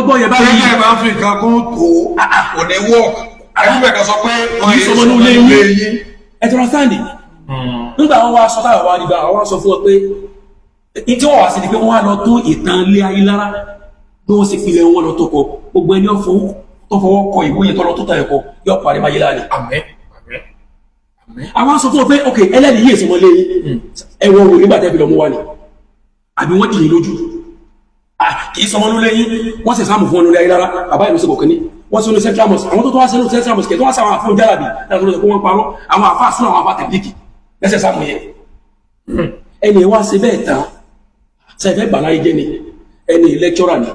Gbọ́ yẹn báyìí. Tẹ́lẹ̀ máa ń fi nǹkan kún tó kò ní work. Ẹgbẹ́ kan sọ pé wọ́n kì í yé sọmọ ní sọmọ ilé ilé yín. yín. Ẹ ti understand? Nígbà wọn wá sọ táwọn wá nígbà àwọn wá sọ fún wọn pé ní tí wọ́n wá sí ni pé wọ́n wá lọ tó ìtàn ilé ayé lára bí wọ́n sì pilẹ̀ wọn lọ tó kọ gbogbo ẹni tó fọwọ́ kọ ìwé yẹn tó lọ tó tàn ẹ̀kọ́ yóò parí máyé láàrin. Àmín, àmín, àmín. Àwọn sọ fún wọn pé ok, ẹlẹ́ni yìí èsì wọn lé yín, ẹ wọ wò nígbà tẹ́ fi lọ mú wa ni àbí wọ́n dì yín lójú. Ah, kì í sọmọ lólé yín. Wọ́n sì sáàmù fún wọn lórí ayélujára. Bàbá ìlú sọ̀kọ̀ kínní wọ́n sì ní Central Mosque, àwọn tó tó wá sínú Central Mosque tó wá sáwọn àfọ̀n jálàbí láti lọ́sọ̀ pé wọ́n parọ́ àwọn àfa sún àwọn àfa tẹ̀blíkì lẹ́sẹ̀ sáàmù yẹn. Ẹni wá ṣe bẹ́ẹ̀ tán, sẹ́fẹ́ bàláyé jẹ́ ni ẹni lecturer ni,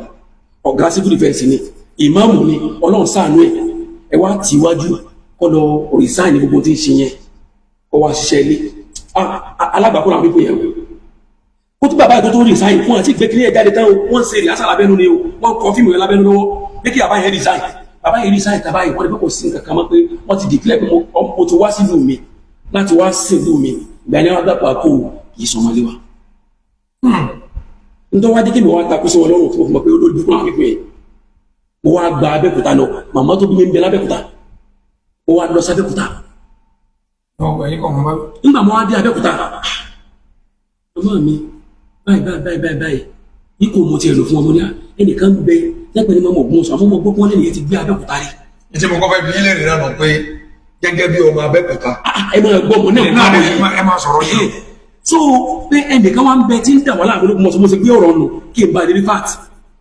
ọ̀gá civil defence ni, ìmáàmù ni. Ọlọ́run ṣàánú ẹ̀, ẹ wá tì wájú kọ́ lọ resign gbogbo tí ń ṣe yẹn, kọ́ wá ṣiṣẹ́ ilé alágbàkọ́ làwọn pípọ̀ yẹn o. Kó tó bàbá yìí tó resign fún àti ìgbé kíní ẹ̀ jáde tán o, wọ́n ń ṣe rehearsal lábẹ́nu ni o, wọ́n kọ́ fíìmù yẹn lábẹ́nu lọ́wọ́ pé kí bàbá yẹn resign. Bàbá yẹn resign tàbá yìí, wọ́n ní pé kò sí nǹkan kan mọ́, pé wọ́n ti declare pé mo ti wá sílùú mi láti wá sílùú mi. Ìgbà yẹn wọ́n gbàgbọ́ kó kì í sọmọlé wa. Ntọ́ wá dé kí mi wá takú sí wọn lọ́rùn tí mo fi mọ̀ pé olórí dúkùn àwọn pípọ̀ yẹn, mo wá gba Abẹ́òkúta lọ. Màmá tó bí mi ń bẹ lábẹ́òkúta, mo wá lọ sí Abẹ́òkúta. Ọgbà yín kọ̀ mọ́ bá. Nígbà mo wá dé Abẹ́òkúta, màmá mi báyìí báyìí báyìí báyìí báyìí ní kò mo tiẹ̀ lò fún ọmọ ní à ẹnìkan ń bẹ lẹ́pẹ̀ ní mọ́mọ́ Ògbómọ̀ṣọ́, àmọ́ mo gbọ́ pé wọ́n lẹ́nu yẹn ti gbé Abẹ́òkúta rí. Ní tí mo kọ́ fẹ́ bí ilé rẹ̀ náà pé gẹ́gẹ́ bí ọmọ Abẹ́òkúta. Ah, ẹ máa gbọ́ ọmọ náà. Náà ẹ máa sọ̀rọ̀ yìí. So pé ẹnìkan wá ń bẹ tí ń dà wá láàmú l'Ógbómọ̀ṣọ́, mo ṣe gbé ọ̀rọ̀ nù kí n bá lè rí fact.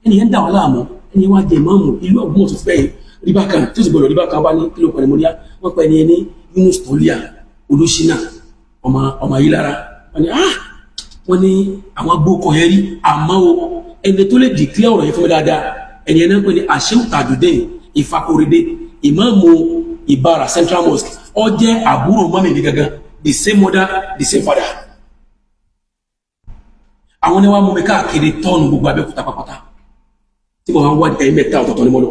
Ẹnì yẹn ń dà wá láàmú, ẹnì yẹn wá jẹ ìmáàmù ìlú Ògbómọ̀ṣọ́ fẹ́ rí bákan tí ó sì gbọdọ̀ rí bákan bá ní kí ló pẹ̀lú mọ́níyá. Wọ́n pẹ́ ní ẹni Yunus Tọ́líà Olùṣínà ọmọ ọmọ Ayélára. Wọ́n ní ah, wọ́n ní àwọn agbókọ̀ yẹn rí, àmọ́ o ẹni tó lè declare ọ̀rọ̀ yẹn fún mi dáadáa, ẹni yẹn náà pè ní Àṣẹ́wù Tajudeen Ìfakóredé, ìmáàmù Ìbàrà Central Mosque. Ó jẹ́ àbúrò mọ́mì mi gangan, the same mother, the same father. Àwọn ni wọ́n mú mi káàkiri tọ́ọ̀nù gbogbo Abẹ́òkúta pápátá tí mo wá ń wádìí. Ẹ̀yìn mẹ́ta ọ̀tọ̀ọ̀tọ̀ ni mo lọ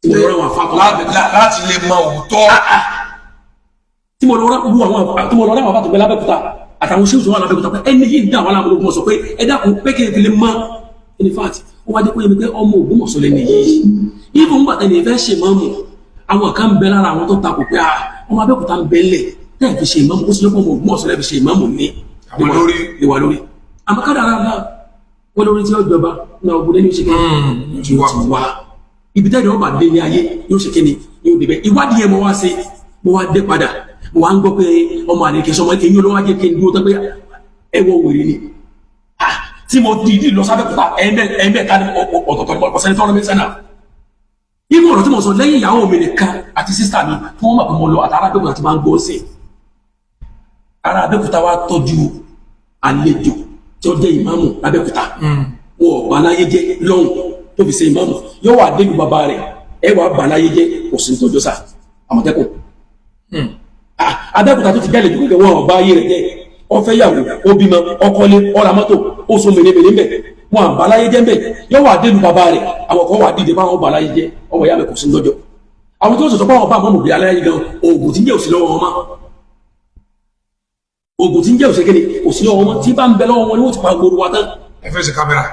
tí mo lọ rán àwọn afáàtọ̀ Láti lè mọ òótọ́. Tí mo lọ rán wú àwọn tí mo lọ rán àwọn afáàtọ̀ gbẹ lábẹ́òkúta àtàwọn ṣéwù tó wà lábẹ́òkúta pé ẹni yìí ń dà wọn láàmú Ògbómọ̀ṣọ́, pé ẹ dákun, pé kí n fi lè mọ. In fact, ó wá dé pé mi pé ọmọ Ògbómọ̀ṣọ́ lẹ́ni yìí. Even ń gbàtẹ́ ni ìfẹ́ ṣe mọ́mù, àwọn kan ń bẹ lára àwọn tó takò pé ah, ọmọ Abẹ́òkúta ń bẹ ńlẹ̀ tẹ́ ẹ̀ fi ṣe ìmáàmù, ó sì lọ́pọ̀ ọmọ Ògbómọ̀ṣọ́ lẹ́ fi ṣe ìmáàmù ní Àwọn lórí. Ìwà lórí àmọ́ kádàrá náà wọ́n lórí tí ó jọba náà ọ̀gbọ́n ní ṣe kí Ti wá. ti wá ibi tẹ́lẹ̀ ọba dé ní ayé yóò ṣe kíni yóò débẹ̀. Ìwádìí yẹn mo wá ṣe, mo wá dé padà, mo wá ń gbọ́ pé ọmọ àlekè sọmọ eyín olówó ajé kí n dúró tán pé ẹ wọ wèrè ni. Ah, tí mo dìídì lọ sábẹ́kúta ẹ̀ẹ́mẹ́ta ní ọ̀tọ̀ọ̀tọ̀ ní ọ̀sẹ̀ tó rán mi sẹ́nà inú ọ̀rọ̀ tí mo sọ lẹ́yìn ìyàwó mi nìkan àti sísá mi tí wọ́n mọ̀ pé mo lọ àtàrà Abẹ́òkúta tí máa ń gbọ́ sí. Ará Abẹ́òkúta wa tọ́jú àlejò tí ó jẹ́ ìmáàmù Abẹ́òkúta, wọn ò bá láyé jẹ́ lọ́hùn tó fi ṣe ìmáàmù. Yóò wà délu bàbá rẹ̀, ẹ wà bá láyé jẹ́, kò sí ní tọ́jú sá Àmọ̀tẹ́kùn. Ah, Abẹ́òkúta tó ti jáde jù gẹ́gẹ́, wọn ò bá ayé rẹ̀ jẹ́. Ó fẹ́ yàwó, ó bímọ, ó kọ́lé, ó ra mọ́tò, ó so mèremère ńbẹ̀, wọn àbá láyé jẹ́ ńbẹ̀. Yóò wà délu bàbá rẹ̀, àwọn kan wà dìde báwọn bá láyé jẹ́. Ọmọ ìyá mi, kò sí ní lọ́jọ́ àwọn tó sọ̀tọ̀ báwọn bá àwọn ọmọbìnrin aláyé gan, oògùn tí ń jẹ́ òsì lọ́wọ́ wọn mọ́. Oògùn tí ń jẹ́ òsì kéde òsì lọ́wọ́ wọn, tí bá ń bẹ lọ́wọ́ wọn ni wọ́n ti pa gbòòrò wa tán. Ẹ fèsì kámẹ́rà,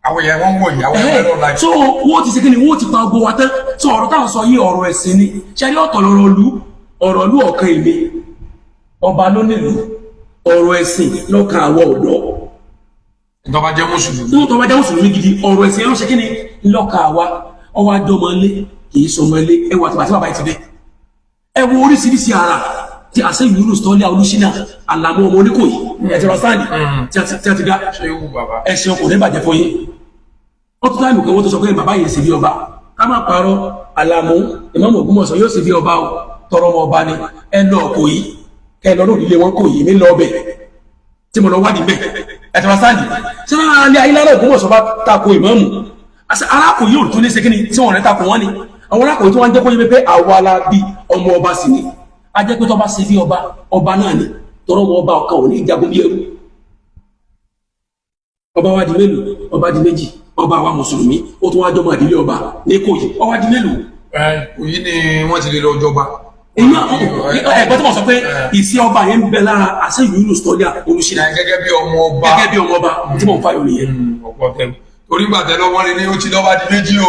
àwọn èèyàn wọ́n ń wọ̀ yìí, àwọn èèyàn lọ́ọ̀ láì. So wọ́n ti ṣe kí ni, wọ́n ti pa gbogbo wa tán. So ọ̀rọ̀ táwọn sọ yìí, ọ̀rọ̀ ẹ̀sìn ni. Ṣe ọ̀tọ̀ lọ́rọ̀ lu ọ̀rọ̀ lu ọ̀kan èmi ọba ló nílùú, ọ̀rọ̀ ẹ̀sìn lọ́kàn àwọ̀ ọ̀dọ́. Ìjọba jẹ́ mùsùlùmí. Níwọ̀n tó bá jẹ́ mùsùlùmí gidi, ọ̀rọ̀ ẹ̀sìn ló ṣe kí ni lọ́kàn àwa. Ọwọ́ àjọmọ ilé kì í sọmọ ilé. Ẹwà àtìgbà tí bàbá yìí ti dé, ẹ wo oríṣiríṣi ara tí àṣẹ Yunus tọ́lé Olúṣínà Àlàmú ọmọ Oníkòyí, ẹ ti rọ sáàdì tí a ti dá. Ṣé ewu bàbá. Ẹ̀sìn ọkùnrin bàjẹ́ fún yín. Wọ́n tún táìmù kan, wọ́n tó sọ pé bàbá yìí ṣe bí ọba. Ká má parọ́, Àlàmú ìmáàmù Ògbómọ̀ṣọ́ yóò ṣe bí ọba o, tọrọ ọmọ ọba ni. Ẹ lọ kò yí kẹ ẹ lọ lórí ilé wọn kò yí mi lọ ọbẹ tí mo lọ wádìí bẹ. Ẹ ti wá sáàdì ṣé alẹ́ ayélujára Ògbómọ̀ṣọ́ bá tako ìmáàmù arákùnrin yóò tún ní ṣe kíni tí wọn rẹ tako wọn ni. Àwọn arákùnrin tí wọn jẹ́ kó yé pé àwa la bí ọmọ ọba sì ni, a jẹ́ pé tó bá ṣe bí ọba, ọba náà ni, tọrọ ọmọ ọba ọ̀kan ò ní jagun bí ẹrú. Ọba wa di mélòó? Ọba di méjì. Ọba wa mùsùlùmí, ó tún wá jọmọ ìdílé ọba ní Ìkòyí. Ọba di mélòó? Òyìn ni wọ́n ti lè lọ jọba. Èyí ẹ̀gbọ́n tí mo sọ pé ìsí ọba yẹn ń bẹ lára àṣẹ Yunus tọ́lá Olùṣínà. Gẹ́gẹ́ bí ọmọ ọba. Gẹ́gẹ́ bí ọmọ ọba tí mo ń fa yòó nìyẹn. Ọ̀pọ̀ tẹ Torí gbàtẹ́ lọ́wọ́ ni ní ó ti lọ́ba di méjì o,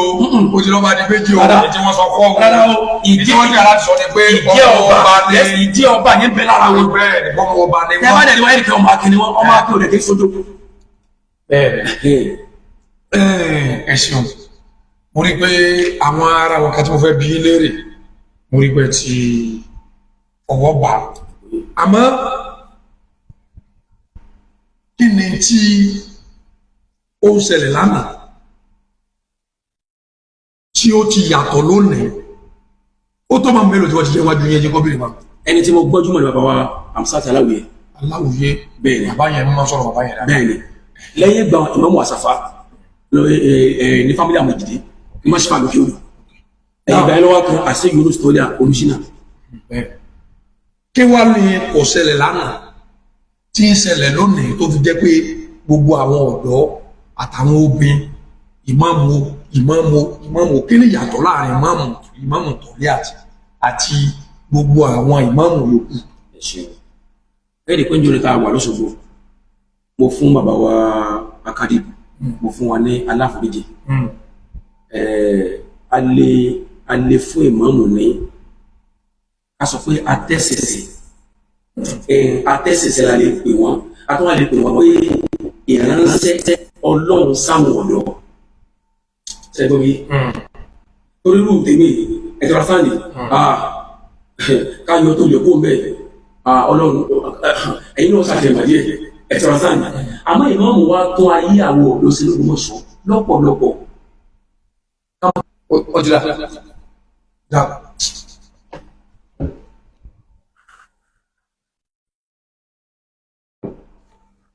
ó ti lọ́ba di méjì o. Rárá. Èyí tí wọ́n sọ kọ́ o. Rárá o. Èyí tí wọ́n ní aláṣọ ni pé ìjẹ́ ọmọ ọba ọba ni. Ìjẹ́ ọba yẹn bẹ lára wọn. Bẹ́ẹ̀ ni, ọmọ ọba ni Tẹ́ bá wọ́n. dẹ̀ ní wọ́n, ẹ̀rì pé ọmọ akin ni wọ́n, ọmọ akin ò dẹ̀ kí sojú. Bẹ́ẹ̀ ẹ ṣeun. Mo rí i pé àwọn ará wọn kan tí mo fẹ́ bi í léèrè, mo rí i pé ti ọwọ́ bà á. Àmọ́ kí ni tí ó ń ṣẹlẹ̀ lánàá tí ó ti yàtọ̀ lónìí? Ó tó máa mélòó tí wọ́n ti jẹ́ wájú yẹn jẹ́ kọ́bìnrin máa. Ẹni tí mo gbọ́jú mọ̀ ní bàbá wa Amsat Aláwìyé. Aláwòye. Bẹ́ẹ̀ ni. Bàbá yẹn máa ń sọ̀rọ̀, bàbá yẹn dáadáa. Bẹ́ẹ̀ ni, lẹ́yìn ìgbà Ìmáàmù Àsàfà ní family Àmọ̀jìdí ní Mọ́ṣífà lókè odò, ẹ̀yìn ìgbà yẹn lọ́wọ́ kan àṣẹ Yunus Tọ́lá Olùsínà. Bẹ́ẹ̀. Kí wá ní kò ṣẹlẹ̀ lánàá tí ń ṣẹlẹ̀ lónìí tó fi jẹ́ pé gbogbo àwọn ọ̀dọ́ àtàwọn obìnrin, ìmáàmù, ìmáàmù, ìmáàmù? Kí ni ìyàtọ̀ láàrin ìmáàmù Tọ́líàtì àti gbogbo àwọn ìmáàmù yòókù? Ẹ ṣeun. Ẹ̀ẹ́dì pé ń jòlè tá a wà lọ́sọ̀gbọ̀, mo fún bàbá wa Akadib, mo fún wa ní aláforíjì. A lè fún ìmáàmù ní ká sọ pé atẹ́sẹsẹ, atẹ́sẹsẹ la lè pè wọ́n. A tún wà lè pè wọ́n pé ìránṣẹ́ Ọlọ́run sáwọn ọ̀dọ́ ṣẹ́gbọ́n mi, torí irú tèmi ẹ̀tọ́ra sáàni káyọ̀ tó lè kó mbẹ́. Ọlọ́run, ẹ̀yin náà ṣàfihàn díẹ̀ ẹ̀tọ́ra sáàni. Àmọ́ ìmáàmù wa tún ayé àwọn ọ̀dọ́ sí l'Ógbómọ̀ṣọ́ lọ́pọ̀lọpọ̀. Ó ti dà dà.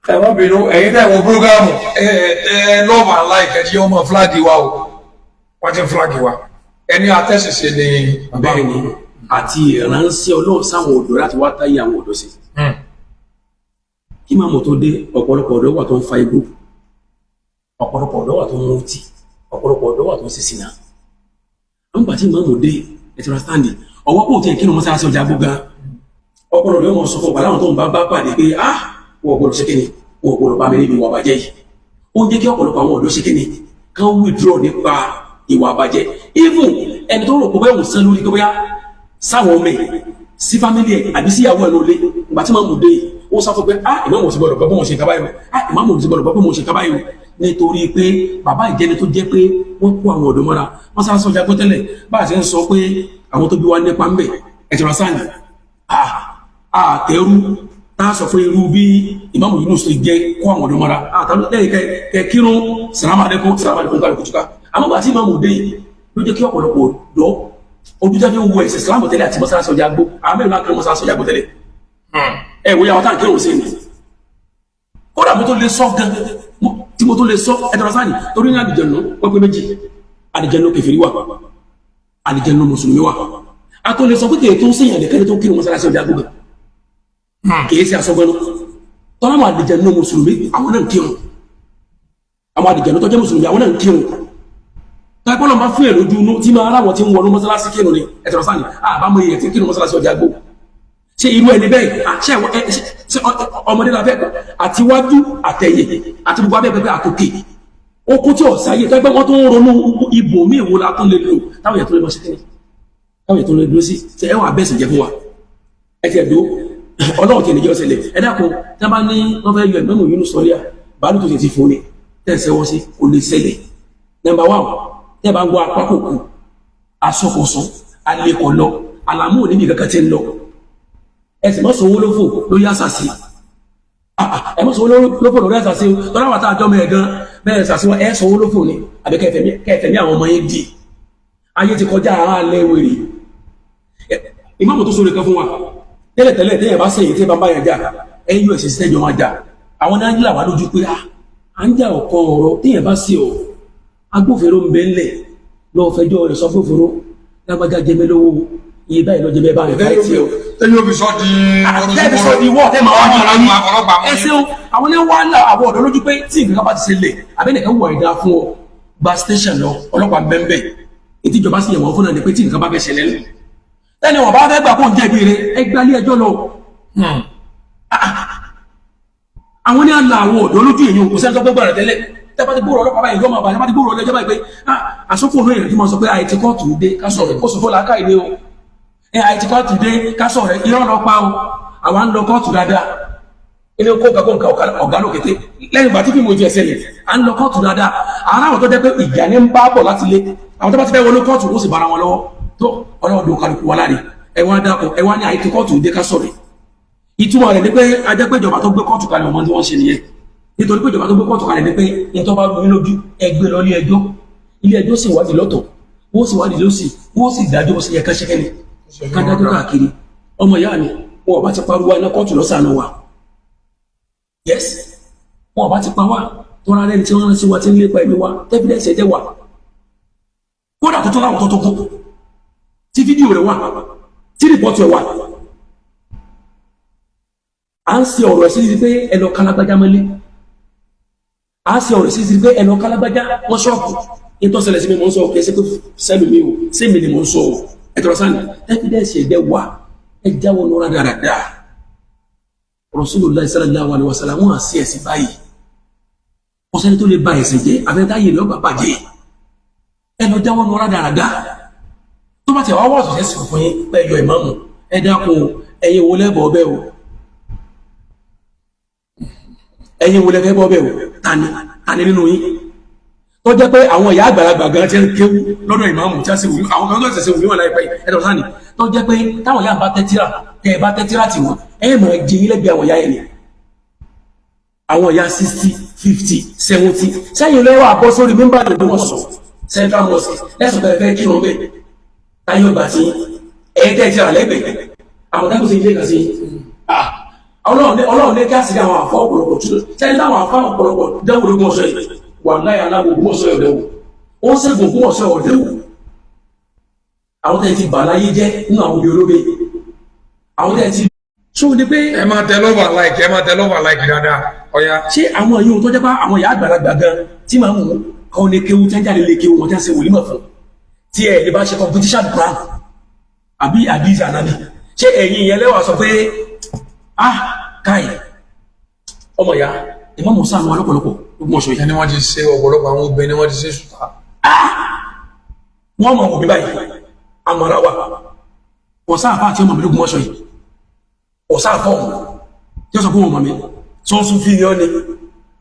Ẹ má bínú, ẹ̀yin tẹ́ wo program, ẹ ẹ love and like, ẹ ti ọmọ flag wa o. Wọ́n ti flag wa. Ẹni atẹ́sẹsẹ ni bàbá. Bẹ́ẹ̀ ni, àti ìránṣẹ́ Ọlọ́run sáwọn ọ̀dọ́ láti wá táyé àwọn ọ̀dọ́ sí. Kí máàmù tó dé, ọ̀pọ̀lọpọ̀ ọ̀dọ́ wà tó ń fa igbó, ọ̀pọ̀lọpọ̀ ọ̀dọ́ wà tó ń mutí, ọ̀pọ̀lọpọ̀ ọ̀dọ́ wà tó ń ṣe sìnà. Àwọn gbà tí máàmù dé, ẹ̀tọ́ra stand ọwọ́ pò tí ẹ̀ kírun mọ́sálásí ọjà gbóga, ọ̀pọ̀lọpọ̀ ọ̀dọ́ mọ̀ sọ fún ọ̀pọ̀ láwọn tó ń bá bá pàdé pé ah, wọ́n gbọ́dọ̀ ṣe kíni, wọ́n gbọ́dọ̀ bá mi níbi ìwà àbàjẹ́ yìí. Ó ń jẹ́ kí ọ̀pọ̀lọpọ̀ àwọn ọ̀dọ́ ṣe kíni, kán withdraw nípa ìwà àbàjẹ́. Even ẹni tó rò pé bóyá òun sán lórí pé bóyá sáwọn ọmọ ẹ̀ sí family ẹ̀ àbí síyàwó ẹ̀ lólé, ìgbà tí màmú dé, ó sá fún pé ah, ìmáàmù sì gbọ́dọ̀ gbọ́ pé mo ṣe nǹkan báyìí o, ah, ìmáàmù sì gbọ́dọ̀ gbọ́ pé mo ṣe nǹkan báyìí o, nítorí pé bàbá ìjẹni tó jẹ́ pé wọ́n kó àwọn ọ̀dọ́ mọ́ra. Wọ́n sá sọ́jà gbọ́ tẹ́lẹ̀ bá a ṣe ń sọ pé àwọn tó bí wá nípa ń bẹ̀ ẹ̀tẹ̀rọ sáàni àtẹrú tá a sọ fún irú bí ìmáàmù Yunus ṣe jẹ́ kó àwọn ọ̀dọ́ mọ́ra àtàlù lẹ́yìn kẹ kírun, sàlámù alaykum, sàlámù alaykum, kálukú túká. Àmọ́ gbà tí ìmáàmù dé ló jẹ́ kí ọ̀pọ̀lọpọ̀ ọ̀dọ́ ojú tẹ́ fi ń wo ẹ̀sìn Islam tẹ́lẹ̀ àti mọ́sálásí ọjà gbó. Àwọn mẹ́rin máa kírun mọ́sálásí ọjà gbó tẹ́lẹ̀, ẹ wòye àwọn táà kírun sí ni. Kódà mo tó lè sọ gan tí mo tó lè sọ ẹ̀tọ́ra sáà ni, torí ní àlùjànnú wọ́n pé méjì: àlùjànnú kèfèrí wà, àlùjànnú mùsùlùmí wà. A tó lè sọ pé kèé tó ń sèyàn nìkan tó ń kírun mọ́sálásí ọjà gbó gan, kèé sí asọ́gbọ́nú tọ́lá. Àwọn àlùjànnú mùsùlùmí, àwọn náà ń kírun. Àwọn àlùjànnú tó jẹ́ mùsùlùmí, àwọn náà ń kírun. Tọ́pọ́lọ́ máa fún ẹ̀ lójú inú tí máa ráwọ̀ tí ń wọnú mọ́sálásí kírun ni. Ẹ̀tọ́ra sáà ni àbámọ̀ èèyàn tí ń kírun mọ́sálásí ọjà gbó. Ṣé irú ẹni bẹ́ẹ̀, ṣé ọmọdé la fẹ́ àtiwájú àtẹ̀yìn àti gbogbo abẹ́ pẹ́pẹ́ àtòkè okun tí ọ̀sáyé tó ẹgbẹ́ wọn tó ń ronú ibò míì wo la tún lè lò táwọn èèyàn tó lè mọ sí kíni, táwọn èèyàn tó lè dúró sí? Ṣe ẹwà abẹ́sìn jẹ́ fún wa? Ẹ ti ẹ̀dọ́ Ọlọ́run ti ẹ̀nìjọ́ ṣẹlẹ̀. Ẹ dákun, tí wọ́n bá ní wọ́n fẹ́ yọ ẹ̀mẹ́mù Yunus sọ́líà bàálù tó ti fún ni tẹ́ ẹ sẹ́wọ́ sí, kò lè ṣẹlẹ̀. Number one, tẹ́ ẹ bá ń gbọ́ apá kò kù, asọkọsọ alẹ́kọ̀ọ́ lọ àlàmú òní bí kankan ti ń lọ. Ẹ sì mọ́ sọ owó lófò lórí àṣàṣì, ẹ mọ́ sọ owó lófò lórí àṣàṣì o. Tọ́lá wà tá a jọ mọ́ ẹ̀ gan bẹ́ẹ̀ ṣàṣì wọn, ẹ sọ owó lófò ni àbí kẹfẹ̀mí àwọn ọmọ yẹn di. Ayé ti kọjá ara alẹ́ wèrè. Ìmáàmù tó sóre kan fún wa tẹ́lẹ̀tẹ́lẹ̀, tẹ́yẹ̀ bá sẹ́yìn tẹ́ bá bá yẹn jà, ẹ yóò ẹ̀sìn sẹ́jọ́ máa jà. Àwọn náírà wà lójú pé à ń jà ọ̀kan ọ̀rọ̀ téèyàn bá sí ọ, agbófinró ń bẹ ńlẹ̀, lọ́ọ́ fẹjọ́ rẹ̀ sọ agbófinró: lágbájá jẹ mí lówó, iye báyìí lọ́jọ́ bẹ́ẹ̀ bá rẹ̀ báyìí tí o. Tẹ́yìn òbí sọ di Tẹ́ẹ̀fì sọ di wọ́ tẹ́ máa wá ní ara yín. Ọlọ́pàá mú. Ẹ ṣeun. Àwọn ní wàhálà àwọn ọ̀dọ́ lójú pé tí nǹkan bá ti ṣẹlẹ̀, abẹ́nìkan wọ ẹ̀dá fún ọ, gba station lọ, ọlọ́pàá bẹ́ẹ̀. Ètí ìjọba sì yẹ̀ wọ́n fún náà ni pé tí nǹkan bá fẹ́ ṣẹlẹ̀ lọ, tẹ́ni wọn bá fẹ́ gbà kó ń jẹ̀bi rẹ̀, ẹ gba ilé ẹjọ́ lọ. Àwọn ní àlà àwọn ọ̀dọ́ lójú èyí kò sẹ́ni tó gbọ́gbà rẹ̀ tẹ́lẹ̀. Tẹ́ bá ti gbóòrò ọlọ́pàá báyìí yọ́mọ̀ bá tẹ́ bá ti gbóòrò ọlẹ́jọ́ báyìí pé àsopọ̀ olóyè tí mo sọ pé àìtí kóòtù dé ká sọ̀rọ̀ ó sọ fún làákàyè ni o. Ẹ àìtí kóòtù dé ká sọ̀rọ̀ irọ́ lọ pa o. Àwa ń lọ kóòtù dáadáa. Ilé kó nǹkan kó nǹkan ọ̀gá lókété lẹ́yìn ìgbà tí fíìmù ojú ẹsẹ̀ lẹ̀ à ń lọ kóòtù dáadáa. Ara àwọn tó jẹ́ pé ìjà ní ń bá bọ̀ láti lé àwọn tó bá ti fẹ́ wọlé kóòtù ó sì bára wọn lọ́wọ́ tó ọlọ́dún kálukú wa láre. Ẹ wá dákun, ẹ wá ní àìtí kóòtù dé ká sọ̀rọ̀. Ìtumọ̀ rẹ̀ ni pé ajẹ́ pé ìjọba tó gbé kóòtù kalẹ̀ ọmọ tí wọ́n ṣe nìyẹn, nítorí pé ìjọba tó gbé kóòtù kalẹ̀ ni pé ní tó bá rú yín lójú ẹ gbé lọ ilé ẹjọ́, ilé ẹjọ́ sì wádìí lọ́tọ̀, wọ́n sì wádìí lọ́sì, wọ́n sì dájọ́ bó ṣe yẹ ká ṣe kẹ́ni ká dájọ́ káàkiri. Ọmọ ìyá mi, wọn ò bá ti pariwo iná kóòtù lọ́sàn-án wa. Yes, wọn ò bá ti pa wá tó rárá ẹni tí wọ́n rán sí wa tí ń lépa ẹ̀mí wa, evidence ẹ̀jẹ̀ wà, kódà tó tó láwọn tó tó kú tí fídíò rẹ̀ wà, tí report rẹ̀ wà. À ń ṣe ọ̀rọ̀ sí pé ẹ lọ kálágbájá mọ́lé, à ń ṣe ọ̀rọ̀ sí pé ẹ lọ kálágbájá wọ́n ṣọ́ọ̀bù. Ètò ṣẹlẹ̀ sí mi mò ń sọ, kì í ṣe pé sẹ́lu mi o, sí mi ni mò ń sọ o. Ẹ tọrọ sáà ní evidence ẹ̀dẹ̀ wà. Ẹ jáwọ́ nura dáradára. Rasulullah sallallahu alaihi wasallam wọn àṣẹ ẹ̀sìn báyìí, kò sẹ́ni tó lè ba ẹ̀sìn jẹ́ àfẹ́ntá yìí lọ́gbà bàjẹ́. Ẹ lọ jáwọ́ nura dáradára. Tó bá ti wá wọ́ọ̀sì ṣẹ́sì fún yín pé ẹyọ ìmáàmù, ẹ dákun, ẹ̀yin wo lẹ́bọ̀ ọbẹ̀ o? Ẹ̀yin wo lẹ́fẹ́ bọ́ ọbẹ̀ o? Tani tani nínú yín tó jẹ́ pé àwọn ìyá àgbàlagbà gan ti ń kéwú lọ́dọ̀ ìmáàmù tí a sì wù, àwọn kan tó ṣẹ̀ṣẹ̀ wù níwọ̀n láìpẹ́, ẹ̀dọ̀ sáni tó jẹ́ pé táwọn ìyá bá tẹ́tíra, tẹ́ ẹ bá tẹ́tíra tì wọ́n, ẹ mọ̀ ẹ jẹ yín lẹ́gbẹ̀ẹ́ àwọn ìyá yẹn ni. Àwọn ìyá 60, 50, 70 sẹ́yìn lẹ́wọ́ àbọ̀ sórí mímbà lòdì wọ́n sọ Central Mosque lẹ́sùn tẹ́ fẹ́ kírun bẹ́ẹ̀ táyọ̀ gbà sí ẹ̀yẹ tẹ́ ti rà lẹ́gbẹ̀ẹ́ àwọn dákò sí ilé kan sí. Ọlọ́run ní kí á sì rí àwọn àfọ́ ọ̀pọ̀lọpọ̀ tó sẹ́yìn táwọn àfọ́ ọ̀pọ̀lọpọ̀ dẹ́wò lógún ọ̀sẹ̀ yìí wà láyà aláwọ̀ ogún ọ̀sẹ̀ ọ̀dẹ́wò ó ń ṣègùn ogún ọ̀sẹ̀ ọ̀dẹ́wò. Àwọn tẹ́ ti bà láyé jẹ́ nínú àwọn obì olóbe, àwọn tẹ́ ti ṣó ní pé Ẹ máa tẹ love and like, ẹ máa tẹ love and like dáadáa. Ọ̀ya. Ṣé àwọn yóò tó jẹ́ pé àwọn ìyá àgbàlagbà gan tí màá mú kọ́ ní kéwú tí wọ́n jáde lé kéwú wọn tí wọ́n ṣe wòlímọ̀ fún tí ẹ̀ lè bá ṣe competition Quran àbí àdìs ànábì, ṣé ẹ̀yin ìyẹn lẹ́wà sọ pé ah káì ọmọ ìyá ìmọ̀ mọ̀ sáà wọn lọ́pọ̀lọpọ̀ gbogbo ọ̀ṣọ́ yìí? Ẹni wọ́n ti ṣe ọ̀pọ̀lọpọ̀ àwọn obìnrin ni wọ́n ti ṣe sùtà. Wọ́n mọ̀ òbí báyìí àmọ́ra wa ọ̀sá àfáà tí ó mọ̀ mí lógún ọ̀ṣọ́ yìí, ọ̀sá àfọ́ ọ̀hún tí ó sọ fún ọmọ mi tí wọ́n sún fi ní ọ́ ni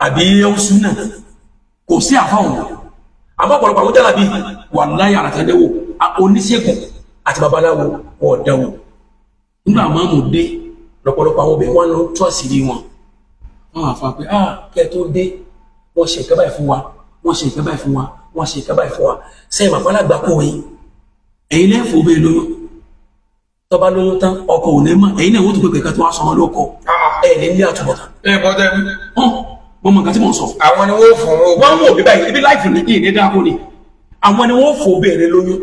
àbí ó sún náà, kò sí àfọ́ ọ̀hún. Àmọ́ ọ̀pọ̀lọpọ̀ àwọn jálàbí wà láyé àràtàndẹ́wò oníṣègùn àti babaláwo wọ̀ dánwò. Nígbà máa mú dé lọ́pọ̀lọpọ̀ àwọn obìnrin wọn lọ tú àṣírí wọn, wọn àfa pé ah kẹ́ ẹ tó dé wọ́n ṣe nǹkan báyìí fún wa, wọ́n ṣe nǹkan báyìí fún wa, wọ́n ṣe nǹkan báyìí fún wa. Sẹ́yìn màpá kó yín, ẹ̀yin lẹ́fọ̀ọ́ bẹ́ẹ̀ lóyún, tó bá lóyún tán ọkọ ò ní mọ̀, ẹ̀yin náà wọ́n tún pé kẹ́kẹ́ tó wá sọmọ lóko ẹ̀ ní ní àtúbọ̀tán. Ẹ kọ́ tẹ́ wí. Hàn wọ́n mọ nǹkan tí mò ń sọ. Àwọn ni wọ́n fún wọn. Wọ́n wò bí báyìí ibi láìfù ní ìní dáko ni àwọn ni wọ́n fò bẹ̀rẹ̀ lóyún,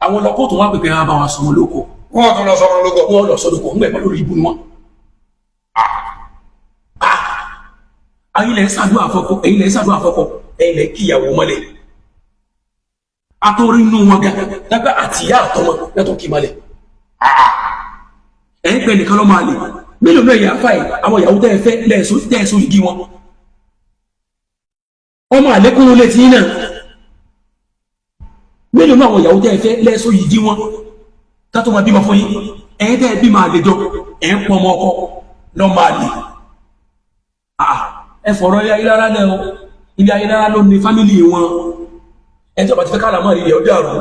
àwọn lọ́kọ́ tó wá pèpè bá wa sọmọ lóko. Wọ́n tún lọ sọmọ lóko. Wọ́n lọ sọ lóko ńgbẹ̀ lórí ibu ni wọ́n. Ẹ̀yin lẹ ń ṣàdúrà fọ́kọ, ẹ̀yin lẹ ń ṣàdúrà fọ́kọ, ẹ̀yin lẹ kí ìyàwó mọ́lẹ̀ atórí inú wọn gan dágbà àti ìyá àtọmọ lẹ́tọ̀ kí mọ́lẹ̀. Ẹ̀ ń pẹ́ nìkan lọ́ máa lè mélòó náà yà fà yìí àwọn ìyàwó tẹ́ ẹ fẹ́ lẹ́ẹ̀sọ igi wọn ọmọ àlékún lè tí náà. Mélòó náà àwọn ìyàwó tẹ́ ẹ fẹ́ lẹ́ẹ̀sọ igi wọn ká tó máa bímọ fún yín? Ẹ̀yin tẹ́ ẹ bímọ àlejò, ẹ̀ ń pọn ọmọ ọkọ lọ́ máa lè. Ẹ fọ̀rọ̀ ilé ayélujára lẹ́ o, ilé ayélujára ló ní fámìlì wọn. Ẹ tí ọba ti fẹ́ ká làmọ́ ìrìn ọdẹ àrùn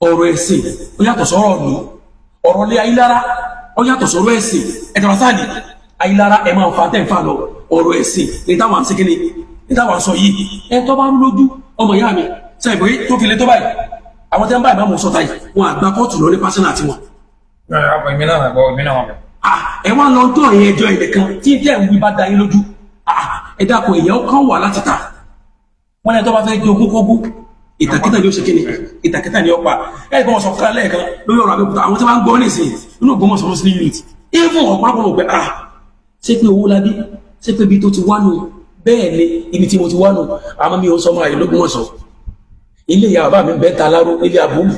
ọ̀rọ̀ ẹ̀sìn ó yàtọ̀ sọ́rọ̀ ọ̀nù. Ọ̀rọ̀ ilé ayélujára ó yàtọ̀ sọ́rọ̀ ẹ̀sìn. Ẹ tọ̀rọ̀ sáàdì ayélujára ẹ máa ń fa tẹ́ ń fa lọ. Ọ̀rọ̀ ẹ̀sìn ní táwọn àti kíni ní táwọn sọ yìí. Ẹ tọ́ bá rú lójú ọmọ ìyá mi sẹ́yìn pé tó fi lé tó báyìí, àwọn tẹ́ ń bá ìmáàmù sọ́ta yìí wọn àgbà kóòtù lọ ní pásínà tiwọn. Èmi náà gbọ́, èmi náà wà bẹ̀. Ẹ wá lọ tó ẹ̀yìn ẹjọ́ ilẹ̀ kan tí tẹ́ ń wí bá da yín lójú. Ẹ dákun, èèyàn kan wà láti ta wọn lẹ́yìn tó bá fẹ́ jogún kógún ìtàkìtà ni ó ṣe kíni, ìtàkìtà ni ó pa. Ẹ gbọ́n sọ fún lẹ́ẹ̀kan lórí ọ̀rọ̀ Abẹ́òkúta, àwọn tí wọ́n ń gbọ́ nísìnyí nínú Ògbómọ̀ṣọ́ Muslim unit even ọ̀pọ̀lọpọ̀ mọ̀ pé ah ṣé pé owó labí, ṣé pé ibi tó ti wá nù? Bẹ́ẹ̀ ni, ibi tí mo ti wá nù. Àmọ́ mi ò sọ máa yìí l'Ógbómọ̀ṣọ́. Ilé ìyá bàbá mi ń bẹ ta láró nílé àbúrò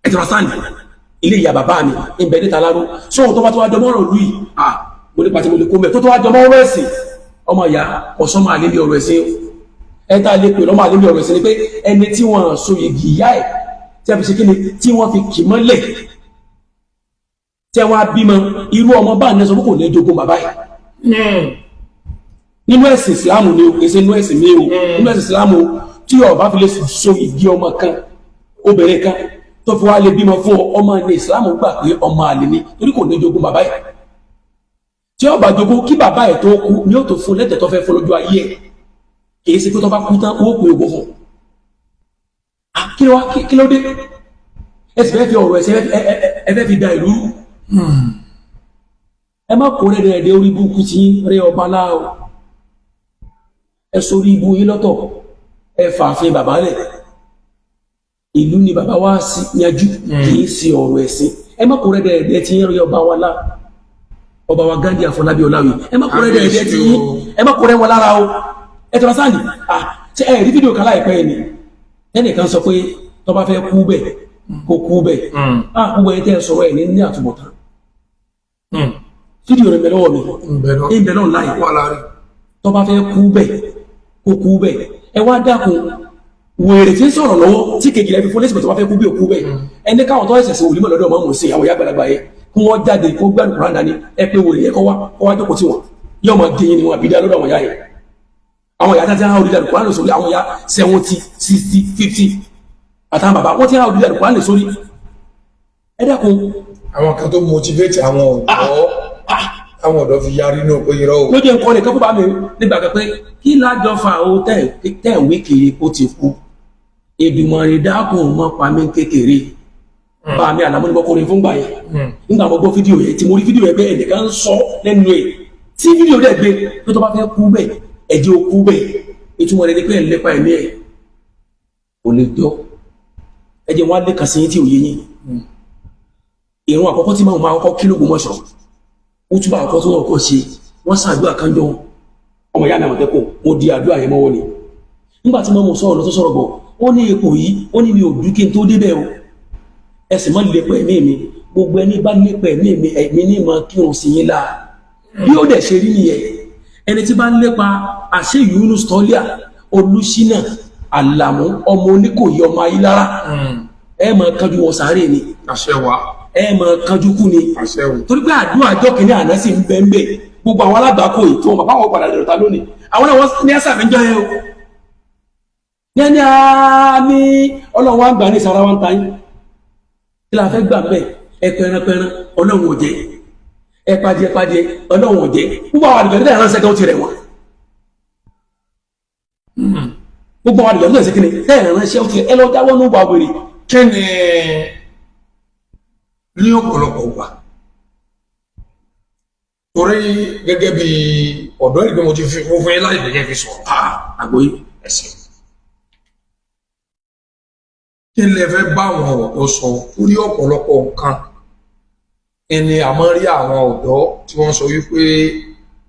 ẹ ti rọ sáàni, ilé ìyá bàbá mi ń bẹ níta láró. Sóhun tó bá tó wá jọmọ́ ọ̀rọ̀ lù yìí, ah mo ní pàtí mo lè kó mẹ́ tó tó wá jọmọ́ ọ̀rọ̀ ẹ̀sìn, ọmọ ìyá ọ̀sán máa lé ní ọ̀rọ̀ ẹ̀sìn. Ẹ tá a lè pè lọ́mọ àlè bí ọ̀rọ̀ ẹ̀sìn ni pé ẹni tí wọ́n so igi ìyá ẹ̀ tí a fi ṣe kí ni, tí wọ́n fi kì mọ́lẹ̀, tí wọ́n á bímọ, irú ọmọ bá ní sọ pé kò ní jogún bàbá ẹ̀. Nínú ẹ̀sìn ìsìlámù ni o, kì í ṣe nínú ẹ̀sìn mi o. Nínú ẹ̀sìn ìsìlámù, tí ó bá fi lè so igi ọmọ kan, obìnrin kan tó fi wá lè bímọ fún ọ, ọmọ ní ìsìlámù gbà pé ọmọ àlè ni, torí kò ní jogún bàbá ẹ̀. Tí ó bá jogún, kí bàbá ẹ̀ tó kú ni ó tó fún lẹ́tẹ̀ẹ́ tó fẹ́ fún lójú ayé ẹ̀. Kì í ṣe pé tó bá kú tán ó pè ogún fún. Kí ló dé? Ẹ sì fẹ́ fi ọ̀rọ̀ ẹ̀sẹ̀ ẹ fẹ́ fi da ìlú rú. Ẹ má kó rẹ̀ rẹ̀ orí burúkú tí rẹ ọba láà o. Ẹ sórí ibu yín lọ́tọ̀, ẹ fàáfin bàbá rẹ̀. Ìlú ni bàbá wa sí yanjú, kì í ṣe ọ̀rọ̀ ẹ̀sìn. Ẹ má kó rẹ̀ rẹ̀ tí ń rí ọba wa lá, ọba wa Ghandi Afọlábí Ọláwì. Ẹ má kó rẹ̀ rẹ̀ tí yín, ẹ má kó rẹ̀ wọn lára o. Ẹ tọ́ra sáàlì. Ṣe ẹ rí fídíò kan láìpẹ́ yìí ni ẹnìkan sọ pé tó bá fẹ́ kú bẹ̀, kó kú bẹ̀? Gbogbo ẹ tẹ́ ẹ sọ̀rọ̀ ẹ̀ ní àtúbọ̀tán. Fídíò rẹ̀ mẹ́lọ́wọ́ mi ń bẹ náà láì. Tó bá fẹ́ kú bẹ̀, kó kú bẹ̀. Ẹ wá dákun, wèrè tí ń sọ̀rọ̀ lọ́wọ́ tí kejì rẹ̀ fi fún lẹ́sìn, tó bá fẹ́ kú bí òkú bẹ̀. Ẹni káwọn tó ẹsẹ̀ sí wòlímọ̀ lọ́dọ̀ ọmọ sí àwọn ìyá àgbàlagbà yẹn, kí wọ́n jáde kó gbádùn Kùránì dání. Ẹ pé wèrè yẹn kọ́ wá, kó wá jókòó tí wọn yóò máa dín ní wọn àbídá lọ́dọ̀ àwọn ìyá yẹn. Àwọn ìyá tí wọ́n orí dàrú Kùránì sórí, àwọn ìyá 70, 60, 50 àtàwọn bàbá wọ́n ti há orí dàrú Kùránì sórí. Ẹ dákun. Àwọn kan tó motivate àwọn ọ̀dọ́, àwọn ọ̀dọ́ fi yarí náà pé irọ́ o. Lójú nǹkan nìkan fún bá mi nígbà kan pé kí lájọ fa o tẹ̀ ń wí kiri kó ti kú. Èdùmàrè dákun mọ́ pa mí kékeré. Bá mi àlámọ́ ní mọ́kọrin fún gbà yẹn. Nígbà mo gbọ́ fídíò yẹn, tí mo rí fídíò yẹn pé ẹnìkan ń sọ lẹ́nu ẹ̀, tí fídíò dẹ̀ gbé pé tó bá fẹ́ kú bẹ́ẹ̀, ẹ̀jẹ̀ ó kú bẹ́ẹ̀, ìtumọ̀ rẹ̀ ni pé ẹ̀ ń lépa ẹ̀mí ẹ̀ kò lè jọ. Ẹ̀jẹ̀ wọn á lé kàn sí yín tí ò yé yín. Ìrun àkọ́kọ́ tí máa máa kọ́kọ́ kí l'Ógbómọ̀ṣọ́, ó túbọ̀ àkọ́kọ́ tí wọ́n kọ́ ṣe, wọ́n ṣàdúrà kan jọ. Ọmọ ìyá mi Àmọ̀tẹ́kùn, mo di àdúrà yẹn mọ́wọ́ ni. Nígbà tí mo sọ̀rọ̀ lọ tó sọ̀rọ̀ bọ̀, ó ní ipò yìí, ó ní mi ò dú kí n tó débẹ̀ o. Ẹ sì má lépa ẹ̀mí mi. Gbogbo ẹni bá lépa ẹ̀mí mi, ẹ̀mí ní mọ kírun sí yín láà. Bí ó dẹ̀ ṣe rí nìyẹn. Ẹni tí bá ń lépa àṣẹ Yunus Tọ́líà Olùṣínà Àlàmú, ọmọ Oníkòyí, ọmọ Ayílára, ẹ máa kánjú wọn sáré ni. Àṣẹ wa. Ẹ máa kánjú kú ni. Àṣẹ o. Torí pé àdúrà àjọ kìíní àná sì ń bẹ ń bẹ. Gbogbo àwọn alágbàákò yìí tí wọn bàbá wọn padà dọ̀tà lónìí, àwọn náà wọ́n ní ẹ̀sà mi ń jọ yẹn o. Ní ẹni àmì Ọlọ́run wa ń gbà ní ìsara wa ń ta yín. Kí la fẹ́ gbà ń bẹ̀? Ẹ pẹranpẹran, Ọlọ́run ò jẹ́. Ẹ padìẹ padìẹ, Ọlọ́run ò jẹ́. Gbogbo àwọn àdìgbẹ́ tẹ̀ ránṣẹ́ gan ti rẹ̀ wọ́n. Gbogbo àwọn àdìgbẹ́ tẹ̀ ṣe tẹ̀ ránṣẹ́ ó ti ẹ lọ jáwọ́ ní wà wèrè. Kí ni ní ọ̀pọ̀lọpọ̀ gbà, torí gẹ́gẹ́ bí ọ̀dọ́ ìgbé mo ti fi fún yín láì gẹ́gẹ́ fi sọ̀rọ̀. Àgbọ́yé. Ẹ̀sìn kí lẹ fẹ́ bá àwọn ọ̀dọ́ sọ? Torí ọ̀pọ̀lọpọ̀ nǹkan ẹni àmọ́ rí àwọn ọ̀dọ́ tí wọ́n sọ wípé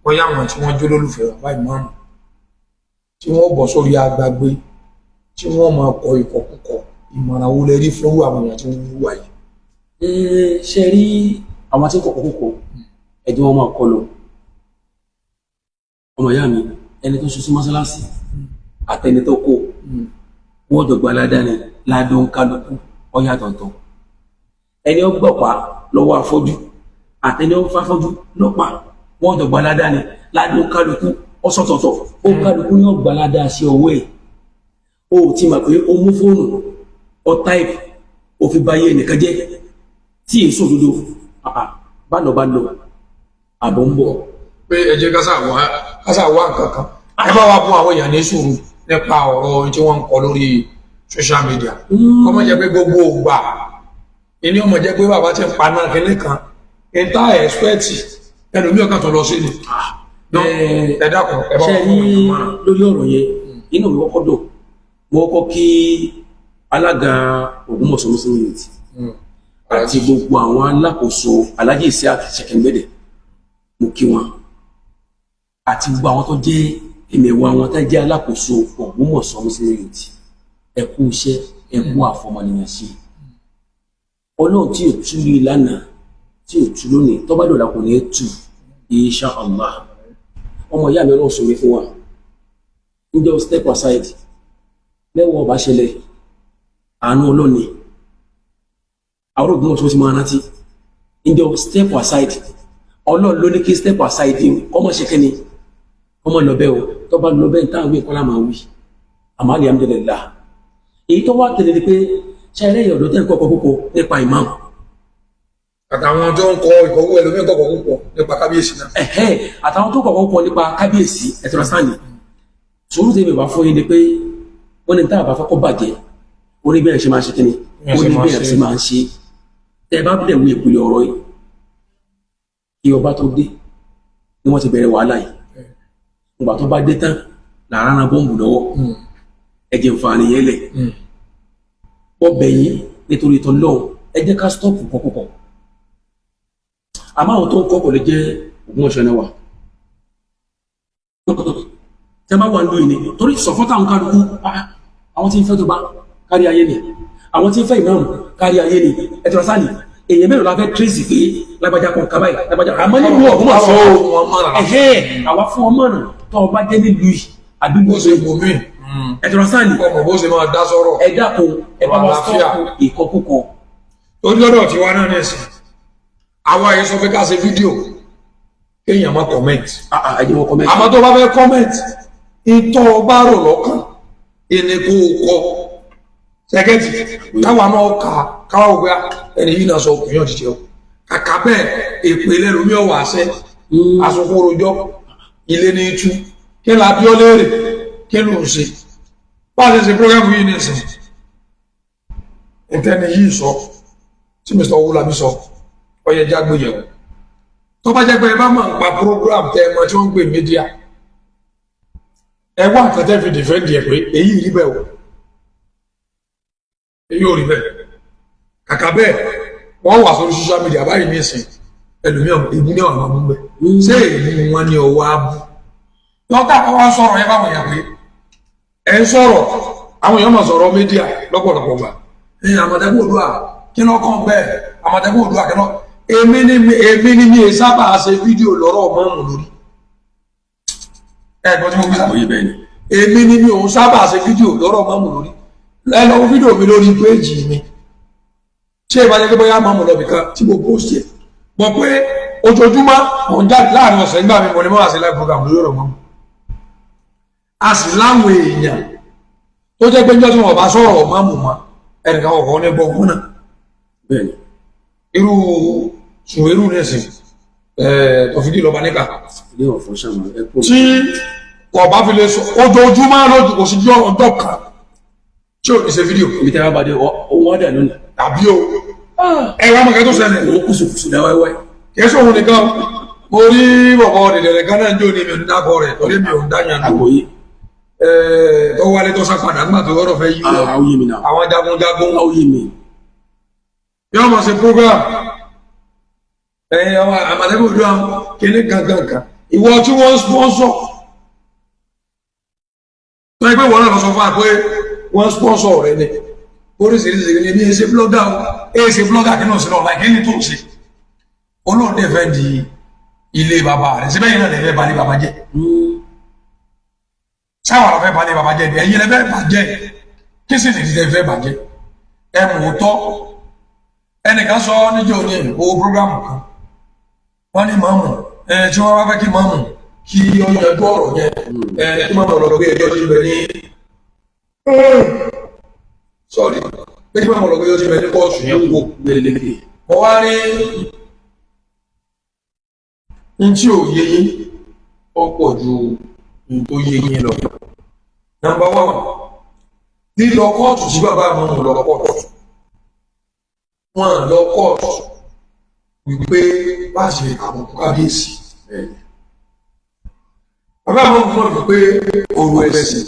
bóyá àwọn tí wọ́n jó lólùfẹ́ bàbá ìmáàmù, tí wọ́n bọ̀ sórí agbágbé, tí wọ́n máa kọ ìkọkúkọ. Ìmọ̀ràn wo lẹ rí fún àwọn èèyàn tí wọ́n wúwa yìí? Ṣe rí àwọn tí ń kọ̀kọ́ kókó, ẹ̀jẹ̀ wọn máa kọ lọ. Ọmọ ìyá mi, ẹni tó ṣoṣo mọ́sálásí àtẹni tó kó, wọ́n jọ gba aládàáni ládùn kálukú ọ̀yàtọ̀tọ̀. Ẹni ó gbọ̀pá lọ́wọ́ afọ́jú àtẹni ó fáfọ́jú lọ́pàá, wọ́n jọ gba aládàáni ládùn kálukú ọ̀sọ̀tọ̀tọ̀. Ó kálukú ní ọgbà aládàá sí ọwọ́ ẹ̀. Ó ti mọ̀ pé ó mú fóònù, ó táìpù, ó fi báyé ẹnìkan jẹ́ tí èso òdodo bá lọ bá lọ, àbọ̀ ń bọ̀. Pé ẹ jẹ́ kásà wá nǹkan kan, ẹ bá wa fún àwọn èèyàn ní sùúrù nípa ọ̀rọ̀ tí wọ́n ń kọ lórí social media. Ọmọ jẹ́ pé gbogbo ògbà ìní ọmọ jẹ́ pé bàbá ti ń paná kínní kan ìta ẹ̀spẹ́tì ẹlòmíì ọkàn tó lọ sí ni. Ẹ dákun, ẹ bá ṣe wa rí fún àwọn èèyàn mọ́ra. Lórí ọ̀rọ̀ yẹn, inú mi kọ́kọ́ dùn. Mo kọ́kọ́ kí alága Ògbómọ̀ṣọ́ Muslim Unity àti gbogbo àwọn alákòóso, Alhaji Isiaq Ṣẹkẹngbẹdẹ, mo kí wọn, àti gbogbo àwọn tó jẹ́ ẹmẹ̀wà wọn tó jẹ́ alákòóso Ògbómọ̀ṣọ́ Muslim Unity. Ẹ kú iṣẹ́, ẹ kú àfọmọnìyàn ṣe. Ọlọ́run tí ò tú rí lánàá, tí ò tú lónìí, tó bá dọ̀la kò ní tú, insha Allah. Ọmọ ìyá mi, Ọlọ́run sọ̀rọ̀ fún wa. Níjọ́ step aside lẹ́wọ̀ ọba ṣẹlẹ̀, àánú ọlọ́ni àwọn ògùn ọ̀ṣọ́ ti máa rántí. Níjọ́ step aside, Ọlọ́run ló ní kí step aside kọ́mọ ṣe kẹ́ni kọ́mọ lọ bẹ́ẹ̀ o. Tó bá lọ bẹ́ẹ̀, táwọn ìkọlá máa wí. Àmọ́ alhamdulillah, èyí tó wá tẹ̀lé ni pé ṣẹlẹ̀ ọ̀dọ́ tẹ́ ń kọ́kọ́ púpọ̀ nípa ìmáàmù Àtàwọn tó ń kọ ìkọ̀wé, ẹlòmíín kọ̀kọ̀ púpọ̀ nípa kábíyèsí náà. Ẹ̀hẹ́, àtàwọn tó kọ̀kọ́ kọ nípa kábíyèsí ẹ̀tọ́rọ̀sáàni. Sùúrù tèmi wá fún yín ni pé wọ́n ní tá a bá fẹ́ kó bàjẹ́, ó ní bẹ́ẹ̀ ṣe máa ṣe kíni, ó ní bẹ́ẹ̀ ṣe máa ń ṣe. Tẹ́ ẹ bá bẹ̀rẹ̀ wo ìpìlẹ̀ ọ̀rọ̀ yìí, kí ọba tó dé ni wọ́n ti bẹ̀rẹ̀ wàhálà yìí. Ìgbà tó bá dé tán làrá ran bọ́ǹbù lọ́wọ́. Ẹ̀jẹ̀ nfààní yẹn lẹ̀ ọbẹ̀ yìí nítorí ìtọ́ lọ́hùn. Ẹ jẹ́ ká stop kọ́kọ́kọ́. Àmọ́ àwọn tó ń kọ́ kò lè jẹ́ Ògbómọ̀ṣọ́ náà wà tẹ́ bá wà ń lóyìn ni, torí sọ̀fọ́tà àwọn kálukú, àwọn tí ń fẹ́ tó bá kárí ayé ni, àwọn tí ń fẹ́ ìmáàmù kárí ayé ni. Ẹ̀tọ́ sáàlì èèyàn mélòó la fẹ́ trace pé lágbájá kan kábàáyì lágbájá? Àmọ́ nílùú Ògbómọ̀ṣọ́ ẹ̀hẹ́, àwa fún ọmọ náà tó ọba jẹ́ nílùú yìí àdúgbò Bó ṣe wù mí. Ẹ̀tọ́ sáàlì. Ọmọ bó ṣe máa dá sọ̀rọ̀. Ẹ dákun, ẹ bá wa stop ìkọkúkọ. Torí lọ́dọ̀ tí wá náà ní ẹ̀sìn àwa yìí sọ pé ká ṣe fídíò, kéèyàn má comment. Ẹ̀jẹ̀ wọn comment. Àmọ́ tó bá fẹ́ comment, ìtọ́ bá rò lọ́kàn ìní kó o kọ sẹ́kẹ́tì káwa náà kà, káwa wò pé ẹni yìí náà sọ òkùnyàn jíjẹ o. Kàkà bẹ́ẹ̀, èpè lẹ́nu mi ò wà sẹ́ asokun rojọ́ ilé ní tú. Kí la bí ọ léèrè? Kí ló ń ṣe? Bá a ṣe ṣe program yìí ní ìsìn, ìtẹ́ni yìí sọ tí Mr. Owólabí sọ, ọyẹ jágbéyẹ̀wò. Tó bá jẹ́ pé ẹ bá máa ń pa program tẹ́ ẹ mọ tí wọ́n ń pè media, ẹ wá nǹkan tẹ́ fi defend ẹ pé èyí rí bẹ́ẹ̀ o, èyí ò rí bẹ́ẹ̀. Kàkà bẹ́ẹ̀, wọ́n wà sórí social media báyìí ní ìsìn, ẹlòmíràn ìbú ní àwọn ọmọ bẹ́ẹ̀. Ṣé èyí wọn ní ọwọ́ abú lọ́tà wọn wá sọ̀rọ̀ yẹn báwọn yàn pé ẹ ń sọ̀rọ̀, àwọn èèyàn máa sọ̀rọ̀ media lọ́pọ̀lọpọ̀ gbà. Ẹ Àmọ̀tẹ́kùn Oòduà, kí ló kàn bẹ́ẹ̀? Àmọ̀tẹ́kùn Oòduà, kí ló èmi ni mi sábà ṣe fídíò lọ́rọ̀ mọ́mù lórí ẹ gbọ́n tí mo gbé sábà. Oyè bẹ́ẹ̀ ni. Èmi ni mi ò sábà ṣe fídíò lọ́rọ̀ mọ́mù lórí. Ẹ lọ wo fídíò mi lórí péèjì mi. Ṣé ìbájẹ́ pé bóyá mọ́mù lọ́bì kan tí mo post ẹ̀ mọ̀ pé ojoojúmọ́ mò ń jáde láàrin ọ̀sẹ̀ nígbà mi, mo ní mọ́ àṣẹ live program lórí ọ̀rọ̀ mọ́mù. A sì láwọn èèyàn tó jẹ́ pé níjọ́ tí wọ́n bá sọ̀rọ̀ mọ́mù mọ́, ẹnìkan ọ̀kọ́ ní gbọ̀ngàn náà. Bẹ́ẹ̀ ni. Irú ṣùwérù nìsín tọ̀fídì lọ́ba níkà. Ilé ọ̀fọ̀ ṣàmà ẹ kú. Tí ọba fi lè sọ ojoojúmọ́ lójú, kò sí ọjọ́ kan tí ò ní ṣe fídíò. Ibi tí a bá dé, ohun wádà lónìí. Tàbí o ẹ̀rọ amọ̀kẹ́ tó ṣẹlẹ̀. Òun kùsùkùsù dá wáíwáí. Kìí sóhun nìkan. Mo rí bọ̀bọ̀ dẹ̀dẹ̀rẹ̀ kan náà ń jó ní mi ò ní dákọ̀ rẹ̀ torí mi ò ń dáyàn lò. Àgbọ̀yé. Tó wálé, tó sá padà nígbà tó rọrọ̀ fẹ́ yí wọ. Àwọn yé mi náà. Àwọn jagunjagun. Àwọn yé mi. Yóò mọ̀ sí program ẹ̀yìn àwọn Àmọ̀tẹ́kùn Oòduà kíní gangan kan. Ìwọ tí wọ́n sponsor, tó ẹgbẹ́ wọn náà lọ sọ fún wa pé wọ́n sponsor rẹ ni oríṣiríṣi ní bí ẹ ṣe blogger o, ẹ ṣe blogger kí náà sí lọ́la kí ni tó ń ṣe olóòdè fẹ́ di ilé bàbá rẹ̀ síbẹ̀ yìí náà lè fẹ́ balẹ̀ bàbá jẹ́. Sáwọn àwọn fẹ́ balẹ̀ bàbá jẹ́ ni ẹ̀yin lè fẹ́ bàjẹ́. Kí sì nìdí tẹ́ fẹ́ bàjẹ́? Ẹ mú tọ́ ẹnìkan sọ níjọ́ ní owó program kan, wọ́n ní màmù ẹ tí wọ́n bá fẹ́ kí màmù kí ó yanjú ọ̀rọ̀ yẹn, ẹ kí màmù lọ gbé ẹjọ́ tí ń bẹ ní, sọ́ọ̀rì, pé kí màmù lọ gbé ẹjọ́ tí ń bẹ ní kóòtù yẹn kú. Gbẹlẹlẹkẹ. Mo wá ní n tí ò yé yín ó pọ̀ ju n tó yé yín lọ. Number one, lílọ kóòtù tí bàbá mi lọ kóòtù, wọn lọ kóòtù wípé bá a ṣe àbùkù kábíyèsí. Bàbá àwọn ọmọ mi pé ọ̀rọ̀ ẹ̀sìn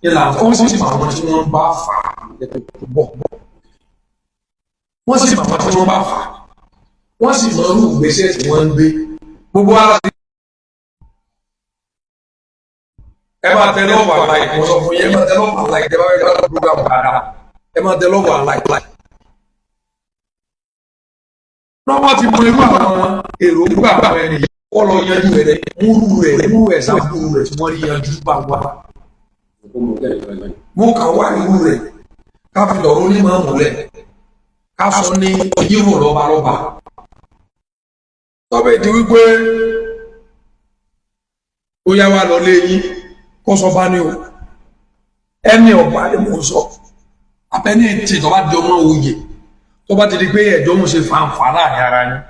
ìlà, wọ́n sì mọ àwọn tí wọ́n bá fà á bọ̀, wọ́n sì mọ àwọn tí wọ́n bá fà á, wọ́n sì mọ irú ìgbésẹ̀ tí wọ́n ń gbé gbogbo ara. Ẹ máa tẹ love and like. Mo sọ fún yín, ẹ máa tẹ love and like. Ẹ bá fẹ́ gbádùn program dáadáa, ẹ máa tẹ love and like. Lọ́wọ́ ti mọ irú àwọn èròǹgbà àwọn ẹni yìí, wọ́n lọ yanjú rẹ̀, múrú rẹ̀, múrú ẹ̀sàmú rẹ̀ tí wọ́n rí yanjú bá wà. Mo kàn wá irú rẹ̀ ká fi lọ̀rọ̀ onímọ̀ múlẹ̀ ká sọ ní yíwò lọ́balọ́ba. Tọ́bẹ̀ di wípé ó yá wa lọ lé yín kó sọ bá ní o, ẹni ọ̀bá ni mò ń sọ, abẹ́ni tí tó bá di ọmọ òye tó bá ti di pé ẹ̀jọ́ ń ṣe fàǹfà láàrin ara yín,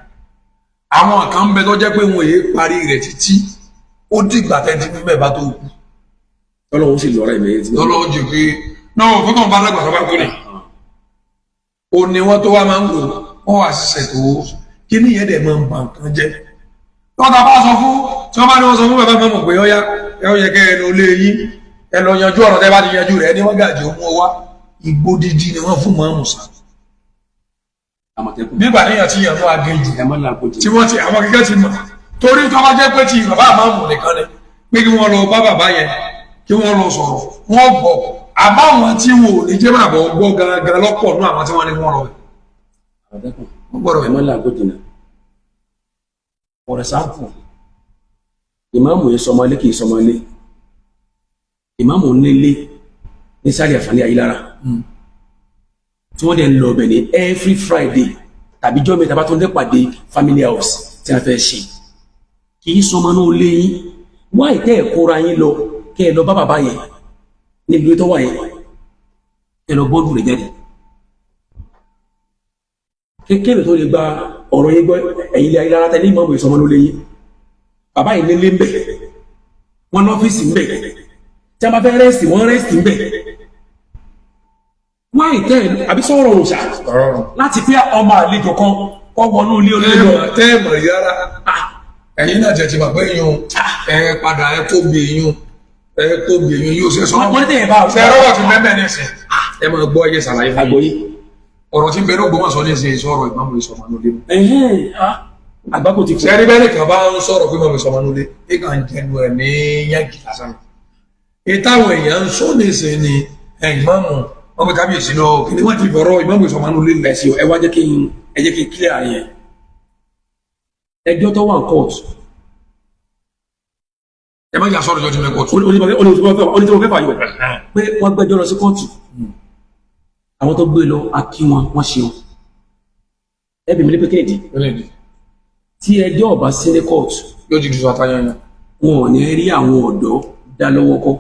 àwọn kan ń bẹ tó jẹ́ pé wọn èé parí rẹ̀ títí ó dìgbà tẹ́tí fífẹ́ bá tó kú. Ọlọ́run sì lọ́rọ̀ ẹ̀mí ẹ̀ tí. Lọ́lọ́run jù pé náà fún kàn bá dàgbà tó bá kú ni ó ní wọ́n tó wá máa ń wò wọ́n wá ṣiṣẹ́ tó kí ní ìyẹn dẹ̀ máa ń ba nǹkan jẹ́. Lọ́tà bá sọ fún tí wọ́n bá ní wọ́n sọ fún bàbá mọ̀mọ̀ pé ọ̀yá ẹ ó yẹ kẹ́ ẹ lọ lé yín, ẹ lọ yanjú ọ̀rọ̀ tẹ́ bá ti yanjú rẹ̀, ní wọ́n gàjì ó mú ọ wá. Igbó dídí ni wọ́n fún mọ́ọ̀mù sá. Àmọ̀tẹ́kùn. Nígbà níyàn tí yàn ló agéjù ẹ má làágùn tí jìnnà. wọ́n ti àwọn kíkẹ́ ti mọ̀ torí tó bá jẹ́ pé ti bàbá àmàmù nìkan ni pé kí wọ́n lọ bá bàbá yẹn kí wọ́n lọ sọ̀rọ̀ wọ́n gbọ́, àbáwọn tí wọn ò ní jẹ́ bàbá gbọ́ gangan lọ́pọ̀ nú àwọn tí wọ́n ní wọ́n lọ bẹ̀. Àmọ̀tẹ́kùn. Wọ́n gbọ́dọ̀ Ẹ má làágùn jìnnà. For example, ìmáàmù yẹn sọmọlé kì í sọmọlé, ìmáàmù nílé ní sáré àfàlẹ́ Ayílára tí wọ́n dẹ̀ ń lọ ọbẹ̀ ní every Friday tàbí jọ́ mẹ́ta bá tó ń dẹ́ pàdé family house tí a fẹ́ ṣe, kì í sọmọ náà lé yín wá ìtẹ́ ẹ̀ kóra yín lọ kẹ́ ẹ lọ bá bàbá yẹn níbi tó wà yẹn, ẹ lọ bọ́ọ̀lù rẹ̀ jáde kékeré tó lè gba ọ̀rọ̀ yín gbọ́. Ẹ̀yin ilé Ayílára tẹ́lẹ̀, ìmáàmù yẹn sọmọ náà lé yín, bàbá yìí nílé ń bẹ̀, wọ́n lọ́fíìsì ń bẹ̀, tí a bá fẹ́ rest, wọ́n rest ń bẹ̀. Wá ìtẹ́ àbí sọ̀rọ̀ òòṣà láti pé ọmọ àlejò kan kọ́ wọnú ilé olóyè lọ. Tẹ́ẹ̀mọ̀ yára ẹ̀yin náà tẹ̀ ti mọ̀ pé yún ẹ padà ẹ kó bí yún ẹ kó bí yún yóò ṣe sọ. Wọ́n ní tẹ̀yẹ̀ bá ṣe rọ́bà ti mẹ́mẹ́ ní ìsìn ẹ máa gbọ́ ẹyẹ ṣàlàyé fún mi. Àgbọ̀yé. Ọ̀rọ̀ tí ń bẹ l'Ógbómọ̀ṣọ́ ní ìsìn sọ̀rọ̀ ìmáàmù ìsọ̀mọ́nulé. Ẹ̀hẹ́n, àgbákò ti kú. Sẹ́rí bẹ́ẹ̀ nìkan bá ń sọ̀rọ̀ pé ìmáàmù ìsọ̀mọ́nulé ní kàn jẹnu ẹ̀ ní yáǹkì lásán. Ìtàwọn èèyàn ń sọ ní ìsìn ni ìmáàmù wọn bí kábíyèsí lọ kí ni wọ́n ti fọ̀rọ̀ ìmáàmù ìsọ̀mọ́nulé lẹ̀. Ẹ̀sìn ẹ wá jẹ́ kí n ẹ jẹ́ kí n clear yẹn. Ẹjọ́ tó wà ní court. Ẹ má jà sọ̀rọ̀ jọjú mẹ́kọ̀ọ́ tó. Oní tí mo fẹ́ fàyọ̀ pé wọ́n gbẹ́jọ́ lọ sí kóòtù, àwọn tó gbé lọ a kí wọn, wọ́n ṣeun. Ẹbí mi ní pé kéèdì tí ẹjọ́ ọba sí ní kóòtù yóò ti dùn àtàyànyàn. Wọn ò ní rí àwọn ọ̀dọ́ dá lọ́wọ́ kọ́.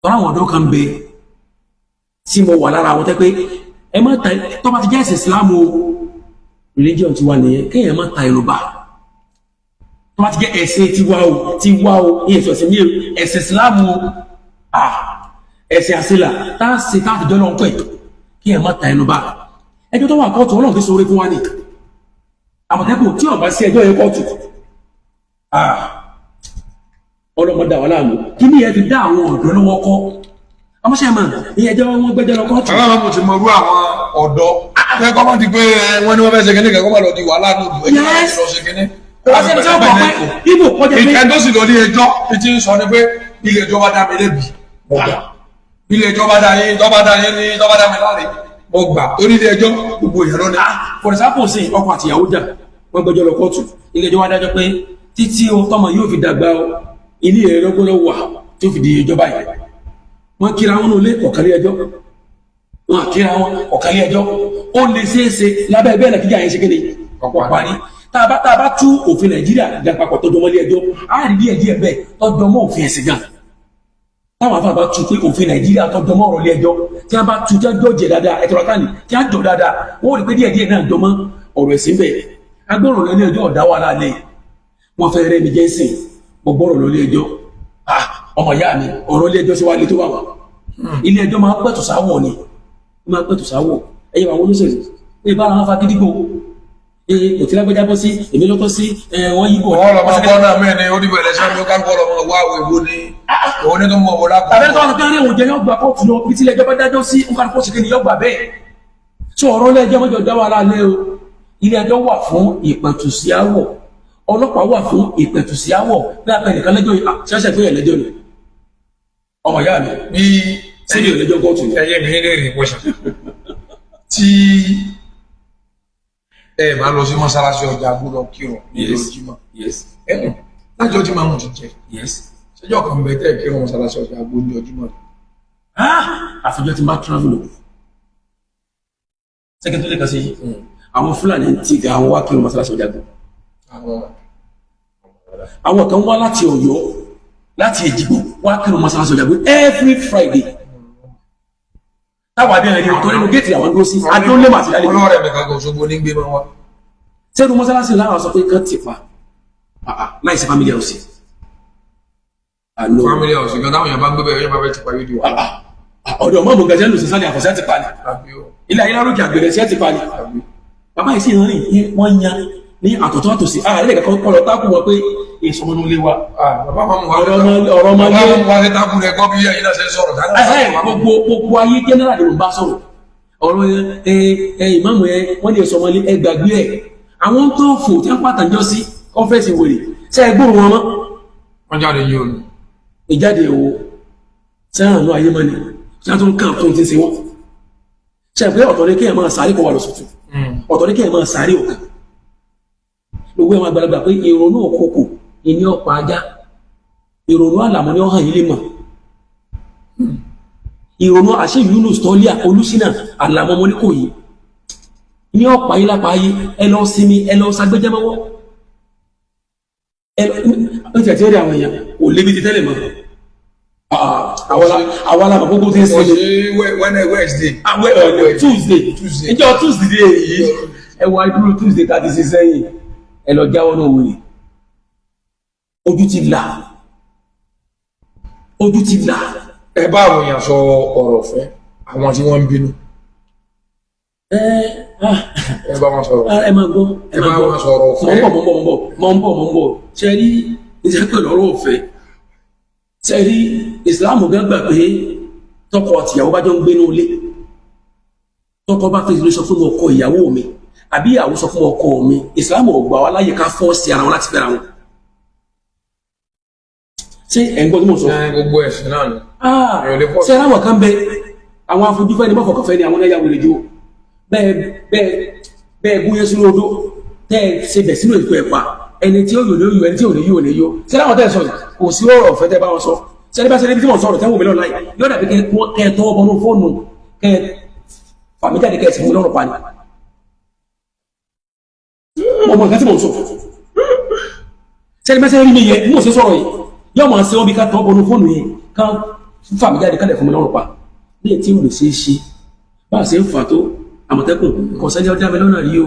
Tọ́lá àwọn ọ̀dọ́ kan bẹ tí mo wà lára àwọn tẹ́ pé ẹ má ta tó bá ti jẹ́ ẹ̀sìn Islam o, religion ti wà nìyẹn, kéèyàn má ta ìrùbá tó bá ti jẹ́ ẹ̀sìn tiwa o, tiwa o, ìyẹn ẹ̀sìn mi o, ẹ̀sìn Islam o, ah, ẹ̀sìn àṣìlà tá a ṣe tá a fi jọ́ lọ́n pẹ̀, kéèyàn má ta ìrùbá. Ẹjọ́ tó wà kóòtù, Ọlọ́run fi sọ̀rọ̀ fún wa ni. Àmọ̀tẹ́kùn, tí ó bá sí ẹjọ́ yẹn kóòtù, ah, ọlọ́mọdé àwọn aláàmú kí ni ẹ fi dá àwọn ọ̀dọ́ lọ́wọ́ kọ́ ọmọọṣẹ́ mọ̀ ìyẹn ẹjọ́ wọn gbẹ́jọ́ lọ kóòtù. Àwọn àwọn ti mọ̀rú àwọn ọ̀dọ́ fẹ́ kọ́ mọ́ di pé wọ́n ní wọ́n fẹ́ ṣe kíní kẹ́kọ́ mọ́ lọ di wàhálà ní òdù ẹ̀jẹ̀ Yes. lọ ṣe kíní. Kò wá sẹ́ni tí ó kọ̀ pé ibo kọjá pé Ìkẹ́ tó sì lọ ní ẹjọ́ tí ń sọ ni pé ilé ẹjọ́ bá dá mi lẹ́bi mo gbà, ilé ẹjọ́ bá dá yín tó bá dá yín ní tó bá dá mi láre mo gbà, torí ilé ẹjọ́ gbogbo èèyàn ló ní. For example, sí ọkọ àti ìyàwó jà, wọ́n gbẹ́jọ́ lọ kóòtù, ilé ẹjọ́ wá dájọ́ pé títí o tọmọ yóò fi dàgbà o, ilé ẹ̀rọ gbọ́dọ̀ wà tó fi di ìjọba yìí. Wọ́n kíra wọn ní ilé ọ̀kàlẹ́ ẹjọ́, wọ́n kíra wọn ọ̀kàlẹ́ ẹjọ́. Ó lè ṣeéṣe lábẹ́ bẹ́ẹ̀ náà kíjà yẹn ṣe kéde ọ̀pọ̀ parí. Tá a bá tú òfin Nàìjíríà gan papọ̀ tọjọ́ mọ́lé ẹjọ́, á rí díẹ̀ díẹ̀ bẹ́ẹ̀ tọjọ́ mọ́ òfin ẹ̀sìn gan. Táwọn afáàbá tu pé òfin Nàìjíríà tọjọ́ mọ́ ọ̀rọ̀ ilé ẹjọ́, tí wọ́n bá tu tí wọ́n jọ jẹ dáadáa ẹ̀tọ́ra tánì tí wọ́n jọ dáadáa, wọ́n rí pé díẹ̀ díẹ̀ náà jọ mọ́ ọ̀rọ̀ ẹ̀sìn bẹ́ẹ̀. Agbọ́rọ̀ lọ ilé ẹjọ́ ọ̀dá wà lálẹ́ wọ́n fẹ́ rẹ́ mi jẹ́ sìn mo gbọ́rọ̀ lọ ilé ẹjọ́. Ah, ọmọ ìyá mi, ọ̀rọ̀ ilé ẹjọ́ sí wá lé tó wà wá. Ilé ẹjọ́ máa ń pẹ̀tù sáwọ̀ ni, ó máa ń pẹ̀tù sáwọ̀. Ẹ̀yẹ àwọn olóṣèlú pé bára wọn fa gídígbò ee kò tí lágbájá bọ́ sí èmi lọ́tọ́ sí wọ́n yíbò. Wọ́n lọ máa gbọ́ náà mẹ́rin ó dìbò ẹlẹ́sẹ̀ ló kálukọ́ lọ máa wá àwọn èwo ní òun ní tó mọ̀ wọlé àpò. Tàbí tó wà lọ́pẹ́ òun jẹ́ yọ́ gbà kóòtù lọ bí tílẹ̀ ẹjọ́ bá dájọ́ sí nǹkan kó sì kí ni yọ́ gbà bẹ́ẹ̀. Tí ọ̀rọ̀ ilé ẹjọ́ mọ́jọ dá wà lálẹ́ o, ilé ẹjọ́ wà fún ìpẹ̀tùsíáwọ̀, ọlọ́pàá wà fún ìpẹ̀tùsíáwọ̀ bí apẹ̀ nìkan lẹ́jọ́ ṣẹ́ṣẹ̀ fún ìyẹn ni ọmọ ìyá mi Bí síbi ìlẹ́jọ́ kóòtù ni. Ẹyẹ mi ní èrè pọ̀ṣà tí ẹ bá lọ sí mọ́sálásí ọjà gbọ́dọ̀ kírun ní Yes. ojúmọ́ Yes. ẹnu lájọ́ tí màmú ti jẹ Yes. Ṣẹjọ́ kan bẹ tẹ́ kí wọn mọ́sálásí ọjà agbóúnjẹ ojúmọ́? Àfijọ́ ti máa travel o. Sẹ́kẹ̀ tó lè kàn sí àwọn Fúlàní ti ga àwọn wá kírun mọ́sálásí ọjà gbọ́. Àwọn kan wá láti Ọ̀yọ́, láti Èjìgbò, wá kírun mọ́sálásí ọjà gbọ́ every Friday. Táwọn abẹ́rẹ́ ni wọ́n tó nínú géètì àwọn dúró sí adónlé màtí lálẹ́. Ọlọ́rẹ̀ mi kankan Òṣogbo ní gbé máa wá. Sẹ́nu mọ́sálásí láwọn sọ pé kán ti pa láìsí family house. Àlọ́ Family house gan táwọn èèyàn bá ń gbé bẹ́ẹ̀, yóò bá fẹ́ ti parí di wàhálà. Ọ̀dọ̀ mọ́mù gẹ̀ẹ́sẹ̀ lù sí sálẹ̀ àfọ̀sẹ́ ti pa ni. Àbí o. Ilé ayé lárúkẹ àgbèrè sí ẹ̀ ti pa ni. Àbí. Bàbá yìí sì ń rìn, wọ́n yan ní àtọ̀tọ̀ àtòsí ààrẹ kankan kọ́ lọ tákù wọn pé ìsọmọnú lé wa. Bàbá máa mú wa. Ọ̀rọ̀ ọmọ Bàbá ilé. máa mú wa ṣe tákù rẹ̀ gbọ́ bí ẹ̀yin náà ṣe ń sọ̀rọ̀. Gbogbo ayé general ló ń bá sọ̀rọ̀ ọ̀rọ̀ ẹ ẹ ìmáàmù ẹ wọ́n lè sọmọ lé, ẹ gbàgbé ẹ. Àwọn tó fò tí wọ́n pàtàkì sí kọ́nfẹ́sì wèrè ṣe é gbóhùn wọn mọ́? Wọ́n jáde yín o ní. Ìjáde wo sẹ́ràn ní ayé mọ́ni tí wọ́n tún kàn fún ti ń ṣe wọ́n ṣe pé ọ̀tọ̀ ní kéèyàn máa sáré kó wà lọ́sọ̀tù, ọ̀tọ̀ ní kéèyàn máa sáré ọ̀kan. Gbogbo ẹ̀wọ̀n àgbàlagbà pé ìrònú òkòkò ìní ọ̀pá ajá, ìrònú àlàmọ́ ní ọ̀hàn yìí lè mọ̀ ìrònú àṣẹ Yunus tọ́líà olùsínà àlàmọ́ mọ́ ní kò yìí ní ọ̀pá yìí lápá ayé. Ẹ lọ sinmi, ẹ lọ sagbẹ́jẹ́mọ́wọ́. Ẹ lọ ti rí àwọn èèyàn kò lébi ti tẹ́lẹ̀ mọ́. Àwọn alámọ̀ gbogbo ti ń Wọ́n sinmi. ṣe Wednesday. Àwẹ̀ Tuesday. Tuesday. Ìjọ Tuesday èyí, ẹ wá dúró Tuesday tá a ti ṣe sẹ́yìn. Ẹ lọ jáwọ́ náà wòye. Ojú ti là, ojú ti là. Ẹ bá àwọn èèyàn sọ ọ̀rọ̀ fẹ́ àwọn tí wọ́n ń bínú. Ẹ ah. Ẹ bá wọn sọ̀rọ̀. Ẹ máa gbọ́. Ẹ bá wọn sọ̀rọ̀ Mọ̀ ń ọ̀fẹ́. bọ̀, mọ̀ ń bọ̀, mọ̀ ń bọ̀, mọ̀ ń bọ̀. Ṣe rí iṣẹ́ pẹ̀lú ọ̀rọ̀ ọ̀fẹ́? Ṣe rí Ìsìláàmù gan gbà pé tọkọ àtìyàwó bá jọ ń gbénú ilé, tọkọ bá fèsì ló sọ fún ọkọ ìyàwó mi àbí ìyàwó sọ fún ọkọ mi, Ìsìláàmù ò gbà wá láyè ká force ara wọn láti fẹ́ra wọn. Ṣé ẹ̀ ń gbọ́ tí mo sọ? Ẹ, gbogbo ẹ̀sìn náà ni. Èèyàn lè force. Ṣe aláwọ̀ kan bẹ, àwọn afojúfẹ́ ni mọ́fọ̀kànfẹ́ ni, àwọn ẹ̀yà wèrè jù bẹ́ẹ̀ bẹ́ẹ̀ bẹ́ẹ̀ gúnyẹ́ sínú odó tẹ́ ẹ ṣe bẹ̀ sínú ètò ẹ̀pà, ẹni tí ó yò ní ó yò, ẹni tí ò ní yò ní yò. Ṣé láwọn tẹ́ ẹ sọ yìí, kò sí ọ̀rọ̀ ọ̀fẹ́ tẹ́ bá wọn sọ. Ṣé ẹni bá ṣe níbi tí wọ́n sọ̀rọ̀ tẹ́ wò mí lọ́nà láì yóò dàbí kẹ́ ẹ tọwọ́ bọnú fóònù, kẹ́ ẹ fàmí jáde, kẹ́ ẹ sì fún mi lọ́rùn pa ni. Mo mọ nǹkan tí mò ń sọ. Ṣé ẹni bá ṣe rí mi yẹ mo ṣe sọ̀rọ̀ yìí, yóò máa ṣe wọn bí ká tọwọ́ bọnú fóònù yẹn, ká fàmí jáde, ká lè fún mi lọ́rùn pa ní ètí ò lè ṣeé ṣe. Bá a ṣe ń fà tó Àmọ̀tẹ́kùn kò sẹ́ni ọjà mi lọ́nà rí o.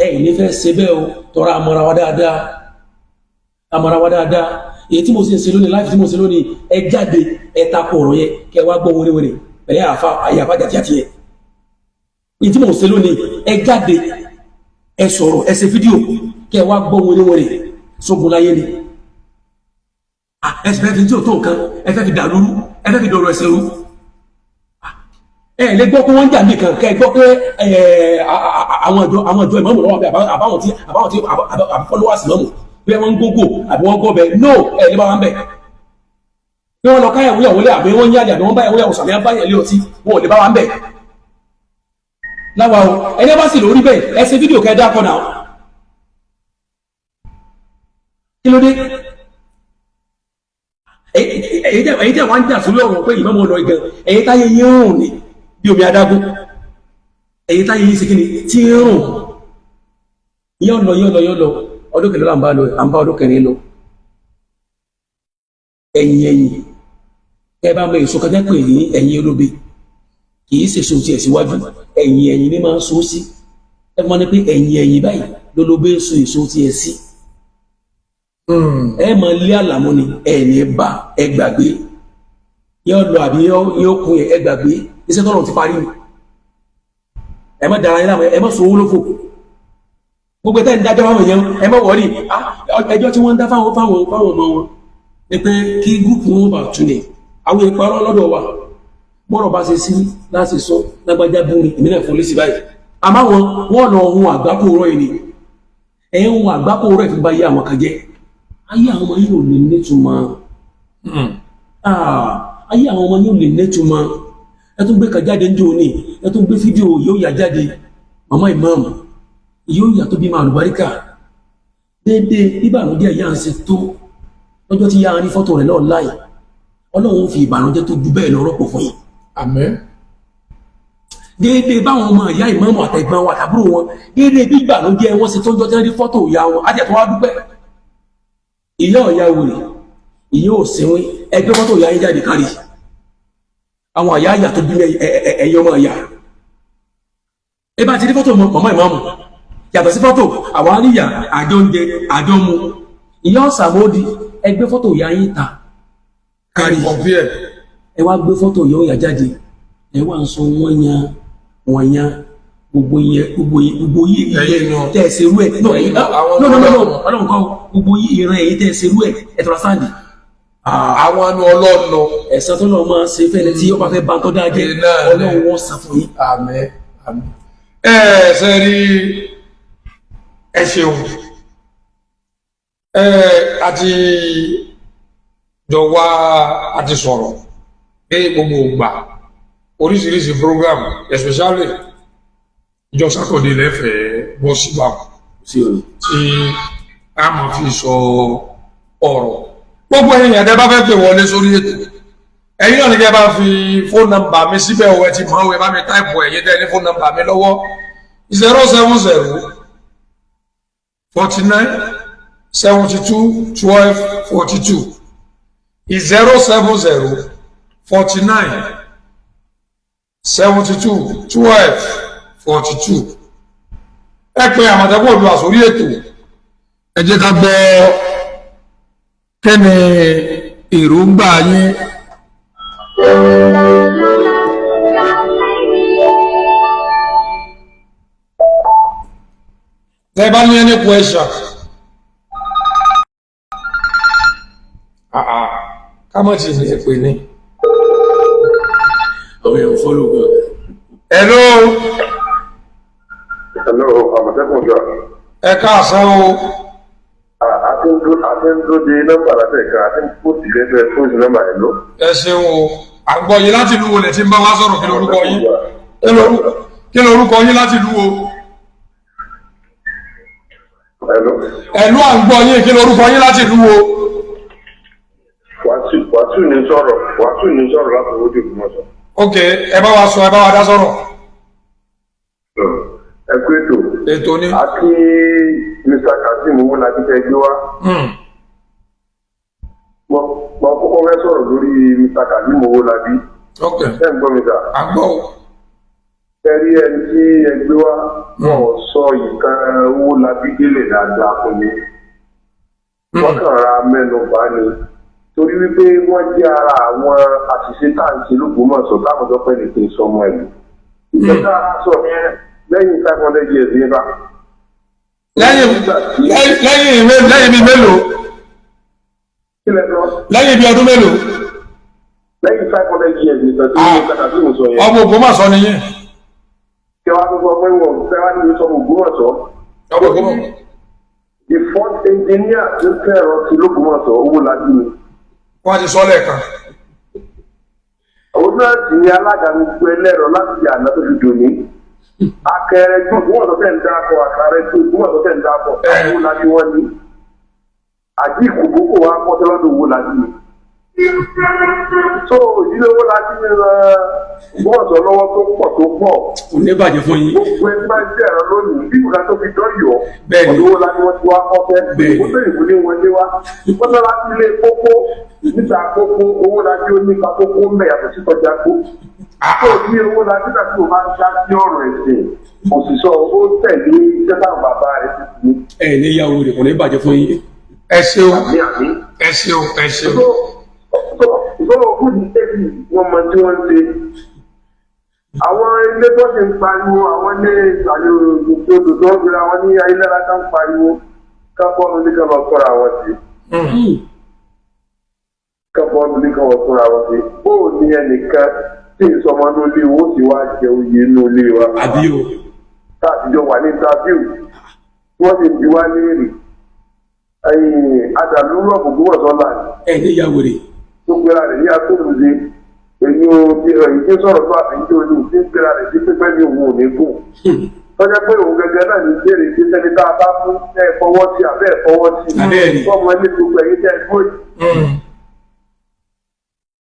Ẹ ní fẹ́ ṣe bẹ́ẹ̀ o, tọ́ra amọ̀ra wa dáadáa, amọ̀ra wa dáadáa. Èyí tí mo sì ń ṣe lónìí láti tí mo ṣe lónìí, ẹ jáde, ẹ takò ọ̀rọ̀ yẹn, kẹ wá gbọ́ wérewère pẹ̀lẹ́ àfa àyè àfa jàtìjàtì yẹn. Èyí tí mo ṣe lónìí, ẹ jáde, ẹ sọ̀rọ̀, ẹ ṣe fídíò, kẹ wá gbọ́ wérewère sógun láyé ni. Ẹ sì fẹ́ fi tí ò tó nǹkan, ẹ fẹ́ fi dàlúrú, ẹ fẹ́ fi dọ̀rọ̀ ẹsẹ̀ rú. Ẹ lè gbọ́ pé wọ́n ń jà nìkan, kẹ́ ẹ gbọ́ pé àwọn ìjọ ìmọ̀mù lọ́wọ́ àbí àbáwọn tí àbí followers ìmọ̀mù bí wọ́n ń gógó àbí wọ́n gọ́ bẹ̀. No, ẹ lè bá wọn bẹ̀ bí wọ́n lọ káyàwó yàwó lé, àbí wọ́n ń yáde, àbí wọ́n bá yàwó yàwó sàmì àbáyà lé ọtí, wọn ò lè bá wọn bẹ̀ láwa o. Ẹni bá sì lórí bẹ́ẹ̀, ẹ ṣe fídíò kẹ́ ẹ dákọ̀ náà. Kí ló dé? Èyí tẹ́ wọ́n ń jà sórí ọ̀rọ̀ pé ìmọ̀mù lọ gan, èyí táyé yín rùn ní bí omi adágún, èyí táyé yín sí kí ni tí ń rùn. Yóò lọ, yóò lọ, yóò lọ. Ọdún kẹlẹ́ là ń bá lọ, à ń bá ọdún kẹrin lọ. Ẹ̀yìn ẹ̀yìn ẹ bá mọ èso kan tẹ́ pè ní ẹ̀yìn olóbe, kì í ṣèso tiẹ̀ síwájú, ẹ̀yìn ẹ̀yìn ni máa ń so sí. Ẹ fún wa ní pé ẹ̀yìn ẹ̀yìn báyìí lólobé ń so èso tiẹ̀ sí. Ẹ máa lé àlàmú ni ẹ ní bá, ẹ gbàgbé. Yóò lọ àbí yóò kún, ẹ gbàgbé. Iṣẹ́ tọ́lọ̀ ti parí ni. Ẹ má dara yín láàmú, ẹ má sọ owó lófò. Gbogbo ẹ̀tẹ́ ń dájọ́ fáwọn èèyàn, ẹ má wọ̀rí ẹjọ́ tí wọ́n ń dá fáwọn ọmọ wọn ni pé kí group wọn bá tún ní àwọn ìparọ́ lọ́dọ̀ wa. Bọ́rọ̀ bá ṣe sí láti sọ lágbájá bú mi, èmi náà fún lẹ́sì báyìí. Àmọ́ wọn wọ́n lọ ohun àgbákò rọ̀ yìí ni ẹ̀ ń ohun àgbákò rọ̀ ìfi bá yé àwọn kan jẹ́. Ayé àwọn ọmọ yìí ò lè nítumọ̀. Ayé àwọn ọmọ yìí ò lè nítumọ̀. Ẹ tún gbé kan jáde ní òní, ẹ tún gbé fídíò yóò yà jáde, màmá ìmáàmù yóò yà tó bímọ àlùbáríkà déédéé. Bíbànújẹ́ ìyá ń ṣe tó Lọ́jọ́ tí yára rí fọ́tò rẹ̀ náà láì, Ọlọ́run fi ìbànújẹ́ tó ju bẹ́ẹ̀ lọ rọ́pò fún yín. Àmín. Déédéé báwọn ọmọ ìyá ìmáàmù àtẹ̀gbọ́n wọn àtàbúrò wọn, déédéé bí ìbànújẹ́ wọn ṣe tó ń jọ tí wọ́n rí fọ́tò ìyá wọn á jẹ́ tó wá dúpẹ́. Ìyá ọ̀yá wèrè, ìyá òsínwín, ẹgbẹ́ fọ́tò ìyá yín jáde kárí àwọn àyà àyà tó bí ẹ̀yọ́ ọmọ ìyá. Ẹ bá ti rí fọ́tò mọ̀mọ́ ìmáàmù, yàtọ̀ sí fọ́tò àwọn àríyá àjọ ń jẹ àjọ mu. Ìyá ọ̀sàmódì, ẹgbẹ́ fọ́tò ìyá yín ta kárí. Compare. Ẹ wá gbé fọ́tò ìyá òyà jáde, ẹ wá ń sọ wọ́n yan wọ́n yan gbogbo yẹn, gbogbo yẹn, gbogbo yìí Ẹ̀yin nù. tẹ́ ẹ ṣerú ẹ̀ no, ẹ̀yin Ẹ̀yin àwọn no no no no ọlọ́run. Ọlọ́run kọ́, gbogbo yìí ìran ẹ̀yin tẹ́ ẹ ṣerú ẹ̀, ẹ tọ́ra sáǹdì. Àwọn anu ọlọ́ọ̀nù. Ẹ̀san tó lọ́ọ́ máa ṣe fẹ́ni tí ó bá fẹ́ bá ń tọ́ dáa jẹ́, Ẹ̀yin náà ni. Ọlọ́run wọ́n san fún yín. Àmín, àmín. Ẹ ṣe rí, ẹ ṣeun. Ẹ àti jọ wá àti sọ̀rọ̀ pé gbogbo ìgbà oríṣiríṣi program, especially ìjọ Saturday lẹ́fẹ̀ẹ́ bọ́ síbà Sí òní. tí a máa fi sọ ọ̀rọ̀. Gbogbo ẹ̀yin ẹ̀dẹ́ bá fẹ́ pè wọlé sórí ètò, ẹ̀yin náà ní kẹ́ bá fi phone number mi síbẹ̀ o. Ẹ ti mọ̀ ọ́, ẹ bá mi type ẹ̀yin tẹ́ ní phone number mi lọ́wọ́: 070 49 72 12 42, 070 49 72 12 42. Ẹ pé Àmọ̀tẹ́kùn Oòduà sórí ètò. Ẹ jẹ́ ká gbọ́ kí ni èròǹgbà yín. Tẹ́ bá ní any question. Ah ah, ká mọ̀ tí ní èpè ní. Àwọn èèyàn follow gan. Hello. Hello, Àmọ̀tẹ́kùn Oòduà. Ẹ káàsán o. A ti ń dúró de nọ́mbà látẹ̀ka, a ti ń post lẹ́fẹ̀ẹ́ post nọ́mbà ẹ̀ lọ. Ẹ ṣeun o. À ń gbọ́ yín. Láti ìlú wo lẹ ti ń bá wa sọ̀rọ̀? Kí lorúkọ yín? Kí lorúkọ yín, láti ìlú wo? Hello. Ẹ̀lú, à ń gbọ́ yín. Kí lorúkọ yín, láti ìlú wo? Wàásù ní sọ̀rọ̀, Wàásù ní sọ̀rọ̀ láti owó dé Ògbómọ̀ṣọ́. Ok, ẹ bá wa sọ, ẹ bá wa dá sọ̀rọ̀. Ẹ kú ètò. Ètò ni. A kí Mr. Kazeem Owólabí tẹ́ gbé wá. Mo kọ́kọ́ fẹ́ sọ̀rọ̀ lórí Mr. Kazeem Owólabí. Ṣé ń gbọ́ mi sà? À ń gbọ́ o. Ẹ rí ẹni tí ẹ gbé wá, wọn ò sọ ìtàn Owólabí délẹ̀ dáadáa fún mi. Wọ́n kàn ra mẹ́nu bà ni, torí wípé wọ́n jẹ́ ara àwọn àṣìṣe tá à ń ṣe lÓgbómọ̀ṣọ́ táwọn tó pẹ́ lè fi sọmọ ẹ̀. Ìjọba sọ yẹn lẹ́yìn 500 years yẹn bá. Lẹ́yìn bíi mélòó? Kí lẹ sọ? Lẹ́yìn bíi ọdún mélòó? Lẹ́yìn 500 years nìkan tí Ah. mo kàkà tí mo sọ yẹn. Ọmọ Ògbómọ̀ṣọ́ ni yín. Kí wàá tó sọ pé wọ́n fẹ́ wá ní sọmọ Ògbómọ̀ṣọ́. Ọmọ Ògbómọ̀ṣọ́. The first engineer tó kẹ́rọ ti lÓgbómọ̀ṣọ́, Owólabí ni. Wọ́n ti sọ lẹ́ẹ̀kan. Òun náà sì ni alága gbogbo ẹlẹ́rọ láti àná tó fi dòní. Akẹrẹ tó Ògbómọ̀ṣọ́ tẹ̀ ń dákọ̀, àkàrẹ tó Ògbómọ̀ṣọ́ tẹ̀ ń dákọ̀, Owólabí wọ́n ní. Àjí ìkòkò wa kọ́sẹ́ lọ́dọ̀ Owólabí ni. So ìdílé Owólabí ni ran Ògbómọ̀ṣọ́ lọ́wọ́ tó pọ̀ tó pọ̀. Kò ní bàjẹ́ fún yín. Gbogbo ẹni bá ń jẹ́ ẹ̀rọ lónìí bí nǹkan tó fi dọ́yọ̀, ọ̀dọ̀ Owólabí wọ́n ti wá kọ́sẹ́. Ó tó ìwúlé wọn lé wá mọ́sálásí ilé pópó níta pópó, Owólabí ó nípa pópó ń bẹ̀ yàtọ̀ sí tọ́jà kó tó ní Owólabí náà tí o máa ń dá sí ọ̀rọ̀ ẹ̀sìn òṣìṣọ́, ó tẹ̀lé iṣẹ́ táwọn bàbá rẹ̀ ti fi. Ẹ ní ìyàwó rẹ̀, kò ní bàjẹ́ fún yín. Ẹ ṣeun. Àmì, àmì. Ẹ ṣeun, ẹ ṣeun. Ìṣòro fún ìdílé wọn mọ tí wọ́n ń ṣe. Àwọn ilé tó ti ń pariwo, àwọn ilé ìsàlẹ̀ òkè odò tó ń gbéra wọn ní ayélujára ká ń pariwo ká bọ́ọ̀lù ní ká lọ kọ́ra wọn sí, ká bọ́ọ̀lù ní ká lọ kọ́ra wọn sí. Bóò ní ẹnìkan tí ìsọmọ inú ilé wo sì wá jẹ oyè inú ilé wa? Àbí o. Tá a ti jọ wà ní interview, wọ́n sì ń bi wá léèrè adàlúrú ọ̀gbọ̀gbọ̀sọ̀ là Ẹ ní ìyàwó rẹ̀. tó gbéra rẹ̀ ní atóhùnṣe èyí ó ti èyí tí ń sọ̀rọ̀ tó àfi ń jẹ́ oní tí ń gbéra rẹ̀ sí pípẹ́ ní òun ò ní gùn. Tọ́jà pé òun gẹ́gẹ́ náà ní béèrè pé sẹ́ni tá a bá fún ẹ fọwọ́ sí àbẹ́ ẹ fọwọ́ sí. Abẹ́ẹ̀ni. Tọ́mọ ilé gbogbo ẹ̀yìn tẹ́ ẹ dúró yìí.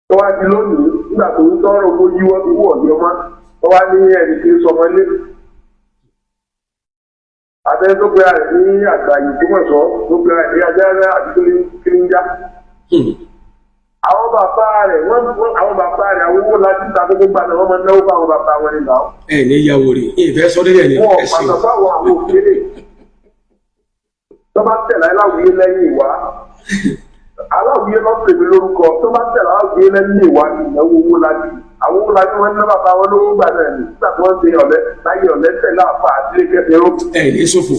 Tó wá di lónìí nígbà tó ń tọrọ owó yíwọ́ owó ọ̀yọ́ mọ́ tó wá ní ẹnì kí ń sọmọ ilé. Abẹ́ tó pe ara rẹ̀ ní àgbà Ògbómọ̀ṣọ́ tó pe ara rẹ̀ ní Ajára àti tó ní Kíríńjá. Àwọn bàbá rẹ̀ wọ́n àwọn bàbá rẹ̀ àwọn owó láti ta gbogbo gbà náà wọ́n máa ń náwó fún àwọn bàbá wọn nínú àwọn. Ẹ ní ìyàwó rẹ̀ ìfẹ́ sọ délẹ̀ ni Wọn ò ẹ ṣeun. pàtàkì fáwọn àwọn òkèlè. Tó bá tẹ̀lé aláwìyé lẹ́yìn ìwá. Aláwìyé ló pè mí lórúkọ. Tó bá tẹ̀lé aláwìyé lẹ́yìn ìwá ni ìnáwó owó lájú. Àwọn owó lájú wọn ní bàbá wọn lówó gbà náà ni. Nígbà tí wọ́n ṣe ọ̀lẹ́ láyé ọ̀lẹ́ tẹ̀lé àfa àti ilé kẹfẹ́ ó. Ẹ ní ṣòfò.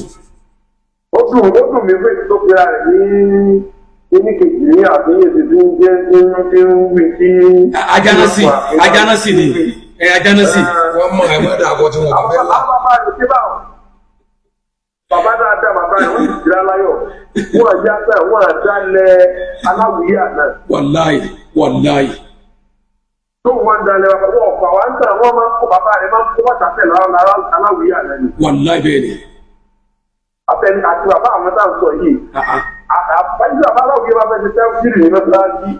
Ó dùn mí fún èyí tó pera rẹ̀ ní oníkejì ní àfihàn tí ń jẹ́ tí ń wí tí. Ajánásì ajánásì ni ẹ ajánásì. Wọ́n mọ̀ ẹ̀ mọ́dà àgọ́ tí wọ́n bá fẹ́ là. Bàbá rẹ̀ ṣé báwọn. Bàbá dáadáa bàbá rẹ̀ wọ́n sì jìrá láyọ̀. Wọ́n àjá pẹ́ wọ́n àjá lẹ aláwìyé àná. Wàláì wàláì. Tó wọ́n ń dalẹ̀ bàbá wọn ọ̀pọ̀ àwọn ń tàn wọ́n máa ń kó bàbá rẹ̀ máa ń kó bàtà tẹ̀ lára aláwìyé àná ni. Wàláì bẹ́ẹ̀ ni. Àtẹni àti bàbá àwọn tá à ń sọ yìí. Àbájú bàbá aláwìyé bá fẹ́ ṣe sẹ́fìrì ní mọ́tíláṣí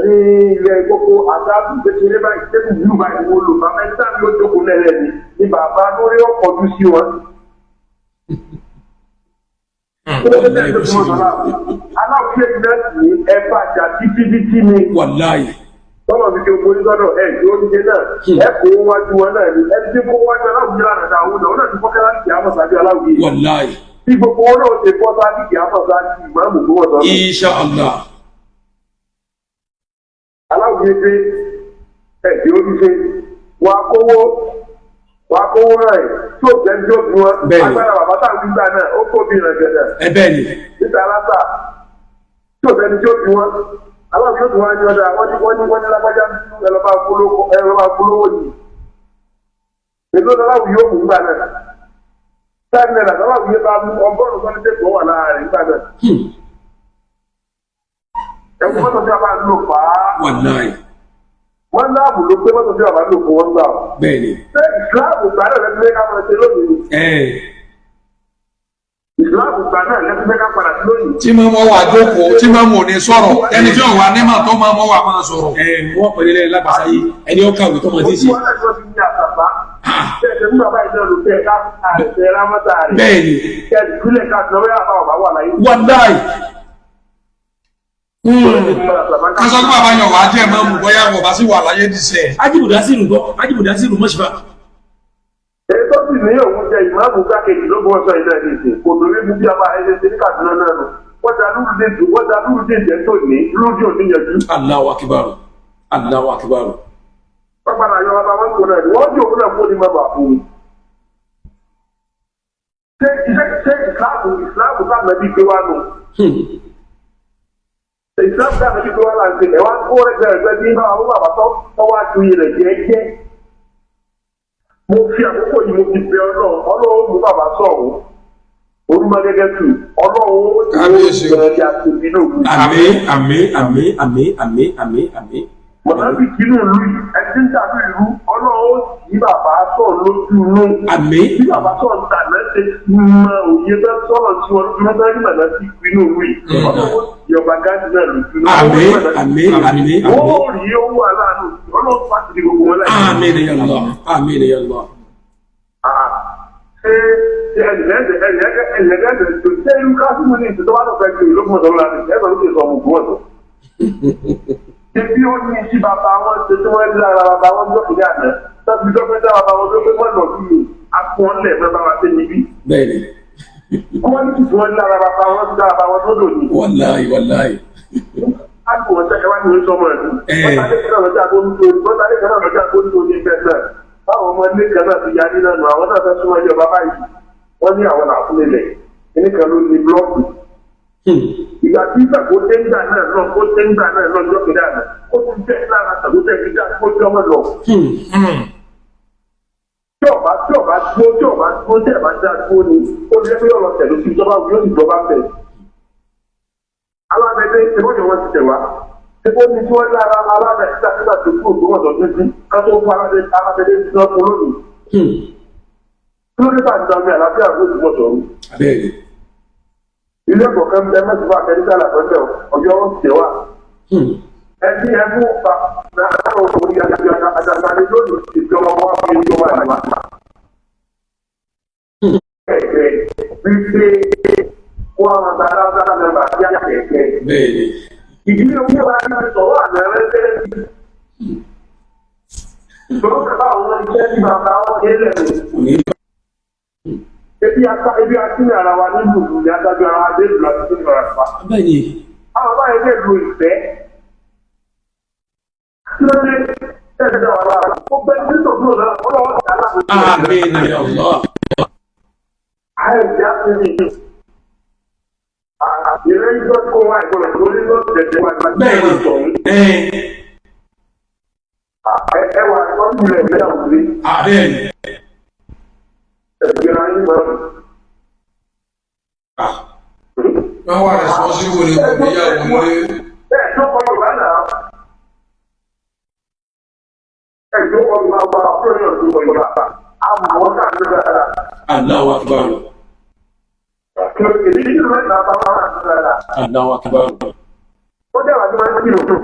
ní ilẹ̀ gbogbo àtàkùn kékeré báyìí tẹ́kù bílù báyìí wọ́n lò bàbá ẹni táwọn yóò jókòó lẹ́lẹ́ ni ni bàbá lórí ọkọ̀ ojú sí wọn. Wàláì bó ṣe rí. Aláwìyé náà sì ní ẹ bàjá títí títí ni Wàláì. tọ́lọ̀ fi di ogun sọ́dọ̀ ẹ̀ tí ó ń jẹ náà ẹ kó wájú wọn náà ni ẹ ti kó wájú aláwìyé lánàá dáa òun náà ó náà ti fọ́kẹ́ láti kìí àmọ̀ sáájú aláwìyé Wàláì. bí gbogbo wọn náà ti bọ́ sáájú kìí àmọ̀ sáájú ìmáàmù tó wọ̀ sọ́dọ̀ Insha Allah. aláwìyé dé ẹ̀ tí ó ń ṣe wà á kówó wà á kówó rẹ̀ tí ò jẹ́ tí ó fi wọn Bẹ́ẹ̀ni. agbára bàbá táwọn gbígbà náà ó tóbi rẹ̀ gẹ̀dẹ̀ Ẹ bẹ́ẹ̀ ni. níta aláta tí ò sẹ́ni tí ó fi wọn aláwọ̀ yóò tún wá ní ọ̀dà wọ́n ní lágbájá ẹlọ́ba polówó yìí èló aláwọ̀ yóò mú gbà náà five naira aláwọ̀ yóò bá mú 100 sọ́ni tẹ̀sán wà láàrin gbà náà ẹ̀kú mọ́tò tí a bá ń lò fà á Wàláì. wọ́n láàbù ló pé mọ́tò tí a bá ń lò fún wọn gbà ó Bẹ́ẹ̀ ni. ṣé ìsìláàmù gbà náà lẹ́tí ká máa ṣe lónìí Ẹ ìsìláàmù gbà náà lẹ́tí ká padà sí lónìí Tí máa mọ́ wà jókòó tí máa mọ̀ ní sọ̀rọ̀ ẹni tí ò wà ní mà tó máa mọ́ wà máa sọ̀rọ̀. ẹ wọ́n pẹ̀lú ilẹ̀ lágbàsá yìí ẹni ó kàwé tó mọ̀ tí ì ṣe. Ojú wọn náà tí wọ́n fi ní àtàbá. Bẹ́ẹ̀ ni bàbá yìí náà ló tẹ̀ ká àtẹ rámọ́tà rẹ̀. Bẹ́ẹ̀ ni. Kẹ́ẹ̀dì kúlẹ̀ ká àti lọ́wọ́ àbá ọ̀bá wà láyé. Wàláì. Kásán tó bàbá yàn wá jẹ́ mọ́mù bóyá wọ́n bá sì wà láyé dìṣẹ́. Ajíbùdásírù gbọ́ Ajíbùdásírù mọ́ṣífà. Èyí tó sì ní òun jẹ ìmáàmù gbákejì ló bọ́ sọ ìdá ìdìsìn. Kò lórí mú bí a máa ẹni ṣe ní Kàdúná náà nù. Wọ́n ta lúrúdé jù wọ́n ta lúrúdé jẹ́ tó ní lúrúdé ò níyànjú. Allahu akbar. Allahu akbar. Wọ́n padà yọ bàbá wọn kò náà ni wọ́n jò fún ẹ̀kọ́ ní bàbá fún mi. Ṣé ṣé ìsìláàmù sáà nàbí gbé wá nù? Ìsìlámù dáa níbi tó wá là ń ṣe ẹ̀ wá kó rẹ̀gbẹ̀rẹ̀gbẹ̀ bí bá àwọn bàbá tó tó wá tu ilẹ̀ jẹ́jẹ́. Mo fi àkókò yìí mo fi bẹ Ọlọ́run Ọlọ́run mú bàbá sọ̀rọ̀ orúmọ gẹ́gẹ́ tù Ọlọ́run ó ti Kábíyèsí o. bẹ̀rẹ̀ bí aṣèbí náà wù. Àmín àmín àmín àmín àmín àmín àmín. Mọ̀nàbí kínú ìlú yìí ẹni tí ń tàbí ìlú Ọlọ́run ó yí bàbá sọ̀rọ̀ lójú inú. Àmín. Bí bàbá sọ̀rọ̀ tàná ṣe mọ òye bá sọ̀rọ̀ tí wọn lójú mọ́tàrí mọ̀nà sí inú ìlú yìí. Ọlọ́run ó yí ọba gáàdì náà lójú inú. Àmín àmín àmín àmín. Ó rí owó aláàánú Ọlọ́run pàṣẹ gbogbo wọn láì. Àmín ya Allah. Àmín ya Allah. Ṣé ẹnìlẹ́gẹ̀ẹ́dẹ̀ tó ṣé irú kásìmù ní ìṣèjọba bá lọ́fẹ̀ẹ́ kiri lókun ọ̀dọ́ láti ẹ̀sọ́ ló ti sọ ọmọ ògùn ọ̀dọ́. Ṣé bí ó ní sí bàbá wọn ṣe tí wọ́n rí lára bàbá wọn jọ́ kìíní àná tọ́bi dọ́kítà bàbá wọn tó pé wọ́n lọ sí akọ́lẹ̀ mọ́ bá wa ṣe níbí. Bẹ́ẹ̀ ni. Wọ́n ní tí wọ́n rí lára bàbá wọn sí lára bàbá wọn tó lò ní. Wàláì wàláì. Á kò wọ́n ṣẹ́kẹ́ wá ní oṣù ọmọ ẹ̀dùn. Wọ́n sáré kan náà lọ́jà tó ń tó wọ́n sáré kan náà lọ́jà tó ń tó ní bẹ́ẹ̀ náà. Báwọn ọmọ ilé kan náà ti yarí náà nù àwọn náà fẹ́ súnmọ́ ilé ọba báyìí. Wọ́n ní àwọn làkúnlẹ̀ kíní kan ló ní búlọ́ọ̀kù. Ìgbà tí ìgbàgbó téńgbà náà lọ kó téńgbà náà lọ jọ́kìdá náà ó tún jẹ́ lára tàbí tẹ̀gbídà kó jọmọ lọ. Tí ọba tí ọba dúró tí ọba dúró tí ẹ̀bá dá dúró ni ó lé pé ọ̀rọ̀ tẹ̀lé sí ìjọba yóò sì jọba bẹ̀. Alábẹ́dẹ́ ìbọ̀jọ̀ wọn ti tẹ̀ wá. Ṣé ní tí wọ́n lára alábẹ́ nígbà tó kúrò tó wọ̀n tó tún ká tó fún alábẹ́dẹ́ tí wọ́n fún lónìí. Kí ló dé bá àti àlàáfíà ló ti mọ̀ sọ̀rọ̀? Bẹ́ẹ̀ni. Ilé ẹ̀kọ́ kan bẹ mẹ́sàn-án akẹ́díkà làbẹ́bẹ̀ ọjọ́ ọ̀sẹ̀ wa. Ẹbí ẹkú pa láàárọ̀ òní àjàgbàdé lónìí ìjọba wa fi ìjọba ìwà. Kẹ̀kẹ́ wípé kó àwọn àgbàlagbà mẹ́ta bí àkẹ́kẹ́. Bẹ́ẹ̀ni. Ìdílé owó wa ní sọ̀rọ̀ àná rẹ̀ tẹ́lẹ̀ sí. Ìgbọ́n bàbá àwọn iṣẹ́ tí bàbá wọn ṣe lẹ̀ Òní Ebi ata ebi ati ní ara wa nínú ìlú ní adájọ́ ara wa dé ìlú àti nínú ara wa. Bẹ́ẹ̀ni. Àwọn báyìí lè lo ìfẹ́. Kí ló dé? Ẹ̀sẹ̀ wà lára. Ó gbẹ́ títò kúrò náà, ó lọ́wọ́ sí aláàbò. Àmín ya Allah. Àìsí àti ní. Ìrẹ́ ìjọ kó wá ìgbọ̀nà tó ní lọ́sẹ̀ tẹ̀tẹ̀ wá ìgbà tí Bẹ́ẹ̀ni. wọ́n sọ ní. Ẹ wà ìtọ́jú rẹ̀ ní àwùjọ. Bẹ́ẹ̀ni. Ẹ̀gbẹ́ra yín máa ń. Wọ́n wà responsible ní kò níyàwó lé. Bẹ́ẹ̀ tó kọ Yorùbá náà. Ẹ̀ tó kọ Yorùbá wà fún ìrìn àjò Yorùbá. Àmọ́ káàkiri dáadáa. Allahu akbar. Èyí ni mẹ́ta bá wà dáadáa. Allahu akbar. Ó jẹ́ àti máa ń kírun.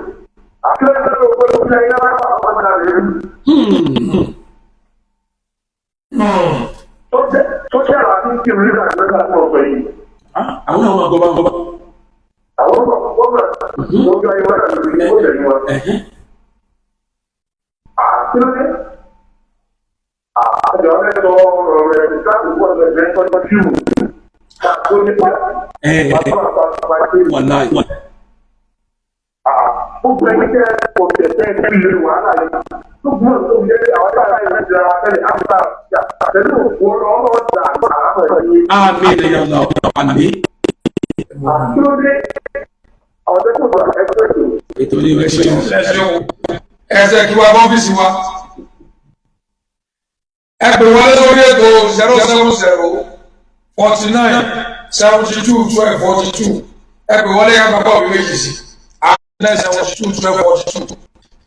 Àkílẹ̀ tó ló gbọ́dọ̀ fi ayé wá àwọn ọmọ rẹ̀ rí. Tó jẹ́ àti kírun nígbà tó ń bá ọ̀sọ̀ yìí. Àwọn náà máa gbọ́ bá ń gbọ́. Àwọn ọmọ ọmọ ojú ayé wá lórí ó tẹ̀lé wọn. Àkílẹ̀ àjọ ẹ̀sọ́ ọ̀rọ̀ rẹ̀ láti wọ́n ẹ̀sẹ̀ tọ́jú tó nípa Wàláì. Gbogbo ẹni tẹ́ ọ̀sẹ̀ tẹ́ ẹ lè wàhálà yìí tó gbọ́n tó ń jẹ́ àwọn táyà yìí ti ra tẹ́lẹ̀ àbúrò pẹ̀lú òkú ọlọ́ọ̀dà àbọ̀ yìí. Àmín ya Allah. Àmín. Kí ló dé? Àwọn tẹ́kọ̀ bọ̀ ẹgbẹ́ ètò. Ètò ní ìwé ṣe. Ẹsẹ̀ kí wa ọ́fíìsì wa. Ẹ pè wọlé sórí ètò 070 49 72 12 42. Ẹ pè wọlé ká bàbá òbí méjì sí. 9 72 12 42.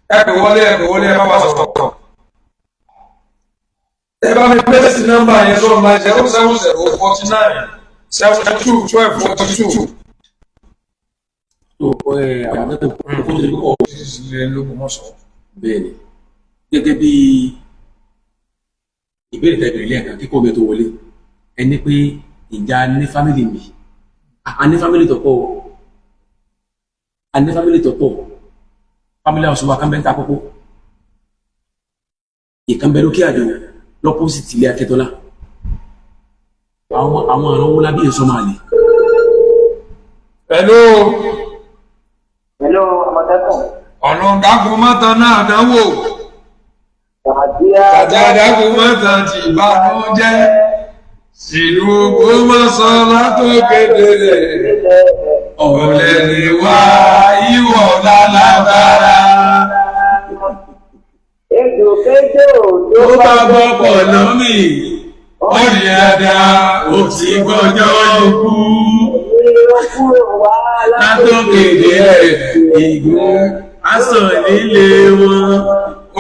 Ẹ pè wọlé, ẹ pè wọlé, ẹ bá wa sọ̀rọ̀. Ẹ bá mi pèsè nọ́mbà yẹn sọ̀rọ̀ náà 070 49 72 12 42. Tó ẹ àwọn akẹ́kọ̀ọ́ kó tó di púpọ̀. Bẹ́ẹ̀ni. Gẹ́gẹ́ bí ìbéèrè tẹ́ bèrè lẹ́ẹ̀kan kíkọ́ mi tó wọlé, ẹni pé ìjà ní fámìlì mi, a ní fámìlì tó pọ̀, a ní fámìlì tó pọ̀, fámìlì house wa kan bẹ́ ń ta kókó, ìkan bẹ lókè àjò lọ́pọ̀sìtì ilé Akẹ́tọ́lá, àwọn àrùn owó lábí èso máa lè. Hello. Hello, Àmọ̀tẹ́kùn. Ọ̀nà dákun mọ́tàn náà dánwò. Tàjà dákun mọ́tàn tí ìbànújẹ́. Sílùú Ògbómọ̀ṣọ́ látòkédèrè. Ọ̀lẹ ni wá ìwọ̀ lálágbára. Ejò kéjò Ó bá gbọ́ pọ̀ lọ́mì, Ó ní dáadáa, ó ti gbọ́jọ́ ikú. Ìró kúrò wá Látòkédèrè ìgún aṣọ nílé wọn.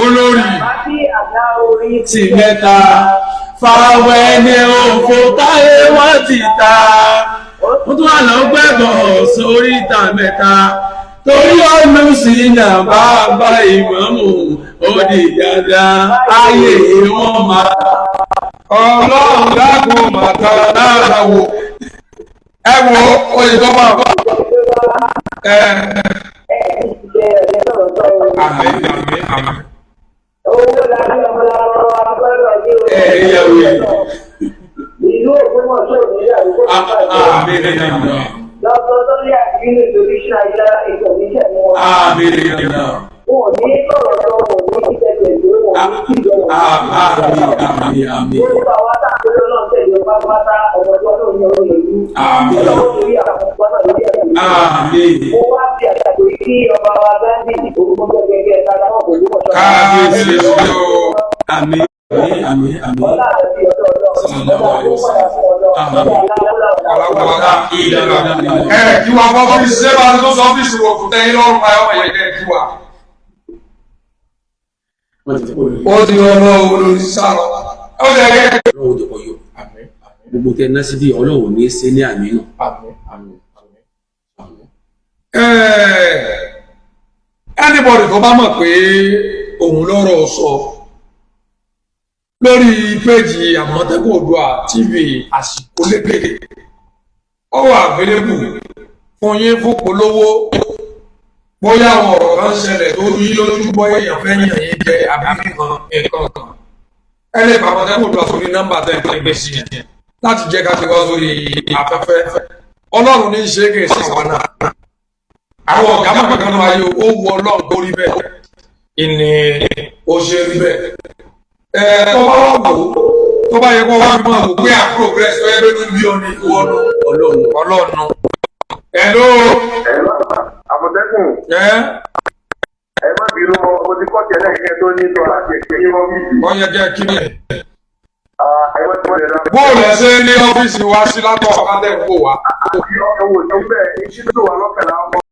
Olórí. Àti àdá orí Ti mẹ́ta fáwọn ẹni òfò táyé wọ́n ti ta. Ó tún wà lọ gbẹ́bọ̀ sórí ìta mẹ́ta. Torí ọ̀nà sí náà bá bá ìmọ̀mù ó di dandan ayé wọn máa. Ọlọ́run dákun màtá náà wò. Ẹ wo oyè tó bá wà. Ẹ àmín àmín àmín. Owó la ní ọmọ lárọ́ agbọ́dọ̀ ní o. Ẹ yẹ wẹ̀. Ìlú Ògbómọ̀ṣọ́ ò ní àdúgbò tó bàjẹ́. Àmín Lọ́sọ̀ lórí àdínú ìtòlíṣà ayélujára ìtòlíṣà ni wọ́n. àmín Wọn ò ní sọ̀rọ̀ lọ, wọn ò ní tẹ̀lé wọn ò ní kíjọ wọn. àmín àmín àmín. Gbogbo àwọn táàkiri ọlọ́run tẹ̀lé ọba pátá ọmọdé ọlọ́run ní ọ̀rọ̀ ìlú. Àmín. Ọlọ́run lórí àwọn ọmọ náà lórí ẹ̀rọ ìlú. Àmín. Mo wá sí àṣàkó kí ọba wa Gandhi ògùn gẹ́gẹ́ kára wọn kò lómọ̀ Kábíyèsí o. Àmín àmín àmín. Ọlá àti ọ̀dọ́ ọlọ́run. Ọlá tó padà fún ọlọ́run. Ọlá aláwọ̀ Aláwọ̀lá ẹ kí wa fọ́ ọ́fíìsì ṣé bá a tó sọ ọ́fíìsì wọ̀ kò tẹ́yìn lọ́rùn báyọ̀ ọmọ yẹn kẹ́ kí wa. Wọ́n ti kó lórí Ó ti lọ lọ olórí sálọ. Ó ti ẹ̀ ọlọ́run ó jẹ́ kó yọ. Gbogbo tẹ ná síbí, Ọlọ́run ní í ṣe ní àmì nù. Àmín, àmín, àmín, àmín. Anybody tó bá mọ̀ pé òun lọ́rọ̀ sọ lórí péjì Àmọ̀tẹ́kùn Oòduà TV, àsìkò lépè, ó wà available fún yín fún polówó. Bóyá àwọn ọ̀rọ̀ kan ṣẹlẹ̀ tó rí lójú, bóyá èèyàn fẹ́ yàn yín jẹ àbí nǹkan nǹkan kan, ẹ lè pa Àmọ̀tẹ́kùn Oòduà sórí nọ́mbà tẹ́ ẹ gbé sí yẹn láti jẹ́ ká fi wá sórí afẹ́fẹ́. Ọlọ́run ní í ṣe é, kì í ṣe àwọn náà. Àwọn ọ̀gá mọ̀ kankan náà ayé, ó wu Ọlọ́run tó rí bẹ́ẹ̀ ìní ó ṣe rí bẹ́ẹ̀. Ẹ tó bá wà wò ó, tó bá yẹ kó wá fi máa wò pé à progress, tó yẹ pé ní bí ọ ní ìwọ nu. Ọlọ́run. Ọlọ́run. Hello. Ẹ má Àmọ̀tẹ́kùn. Ẹ. Ẹ má bínú, mo ti kọ́ tẹ́lẹ̀ kẹ́ tó ní tó láti ẹ̀kẹ́ ní ọ́fíìsì. Wọ́n yẹ kẹ́ kí ni. Ẹ má ti wọ́n lè ra. Bóòlù ẹsẹ̀ ní ọ́fíìsì wa sí látọ̀ ọ̀kadà ń wò wá. Àti ọ̀wọ̀ tó bẹ́ẹ̀ iṣẹ́ tó wà lọ́kàn láwọn.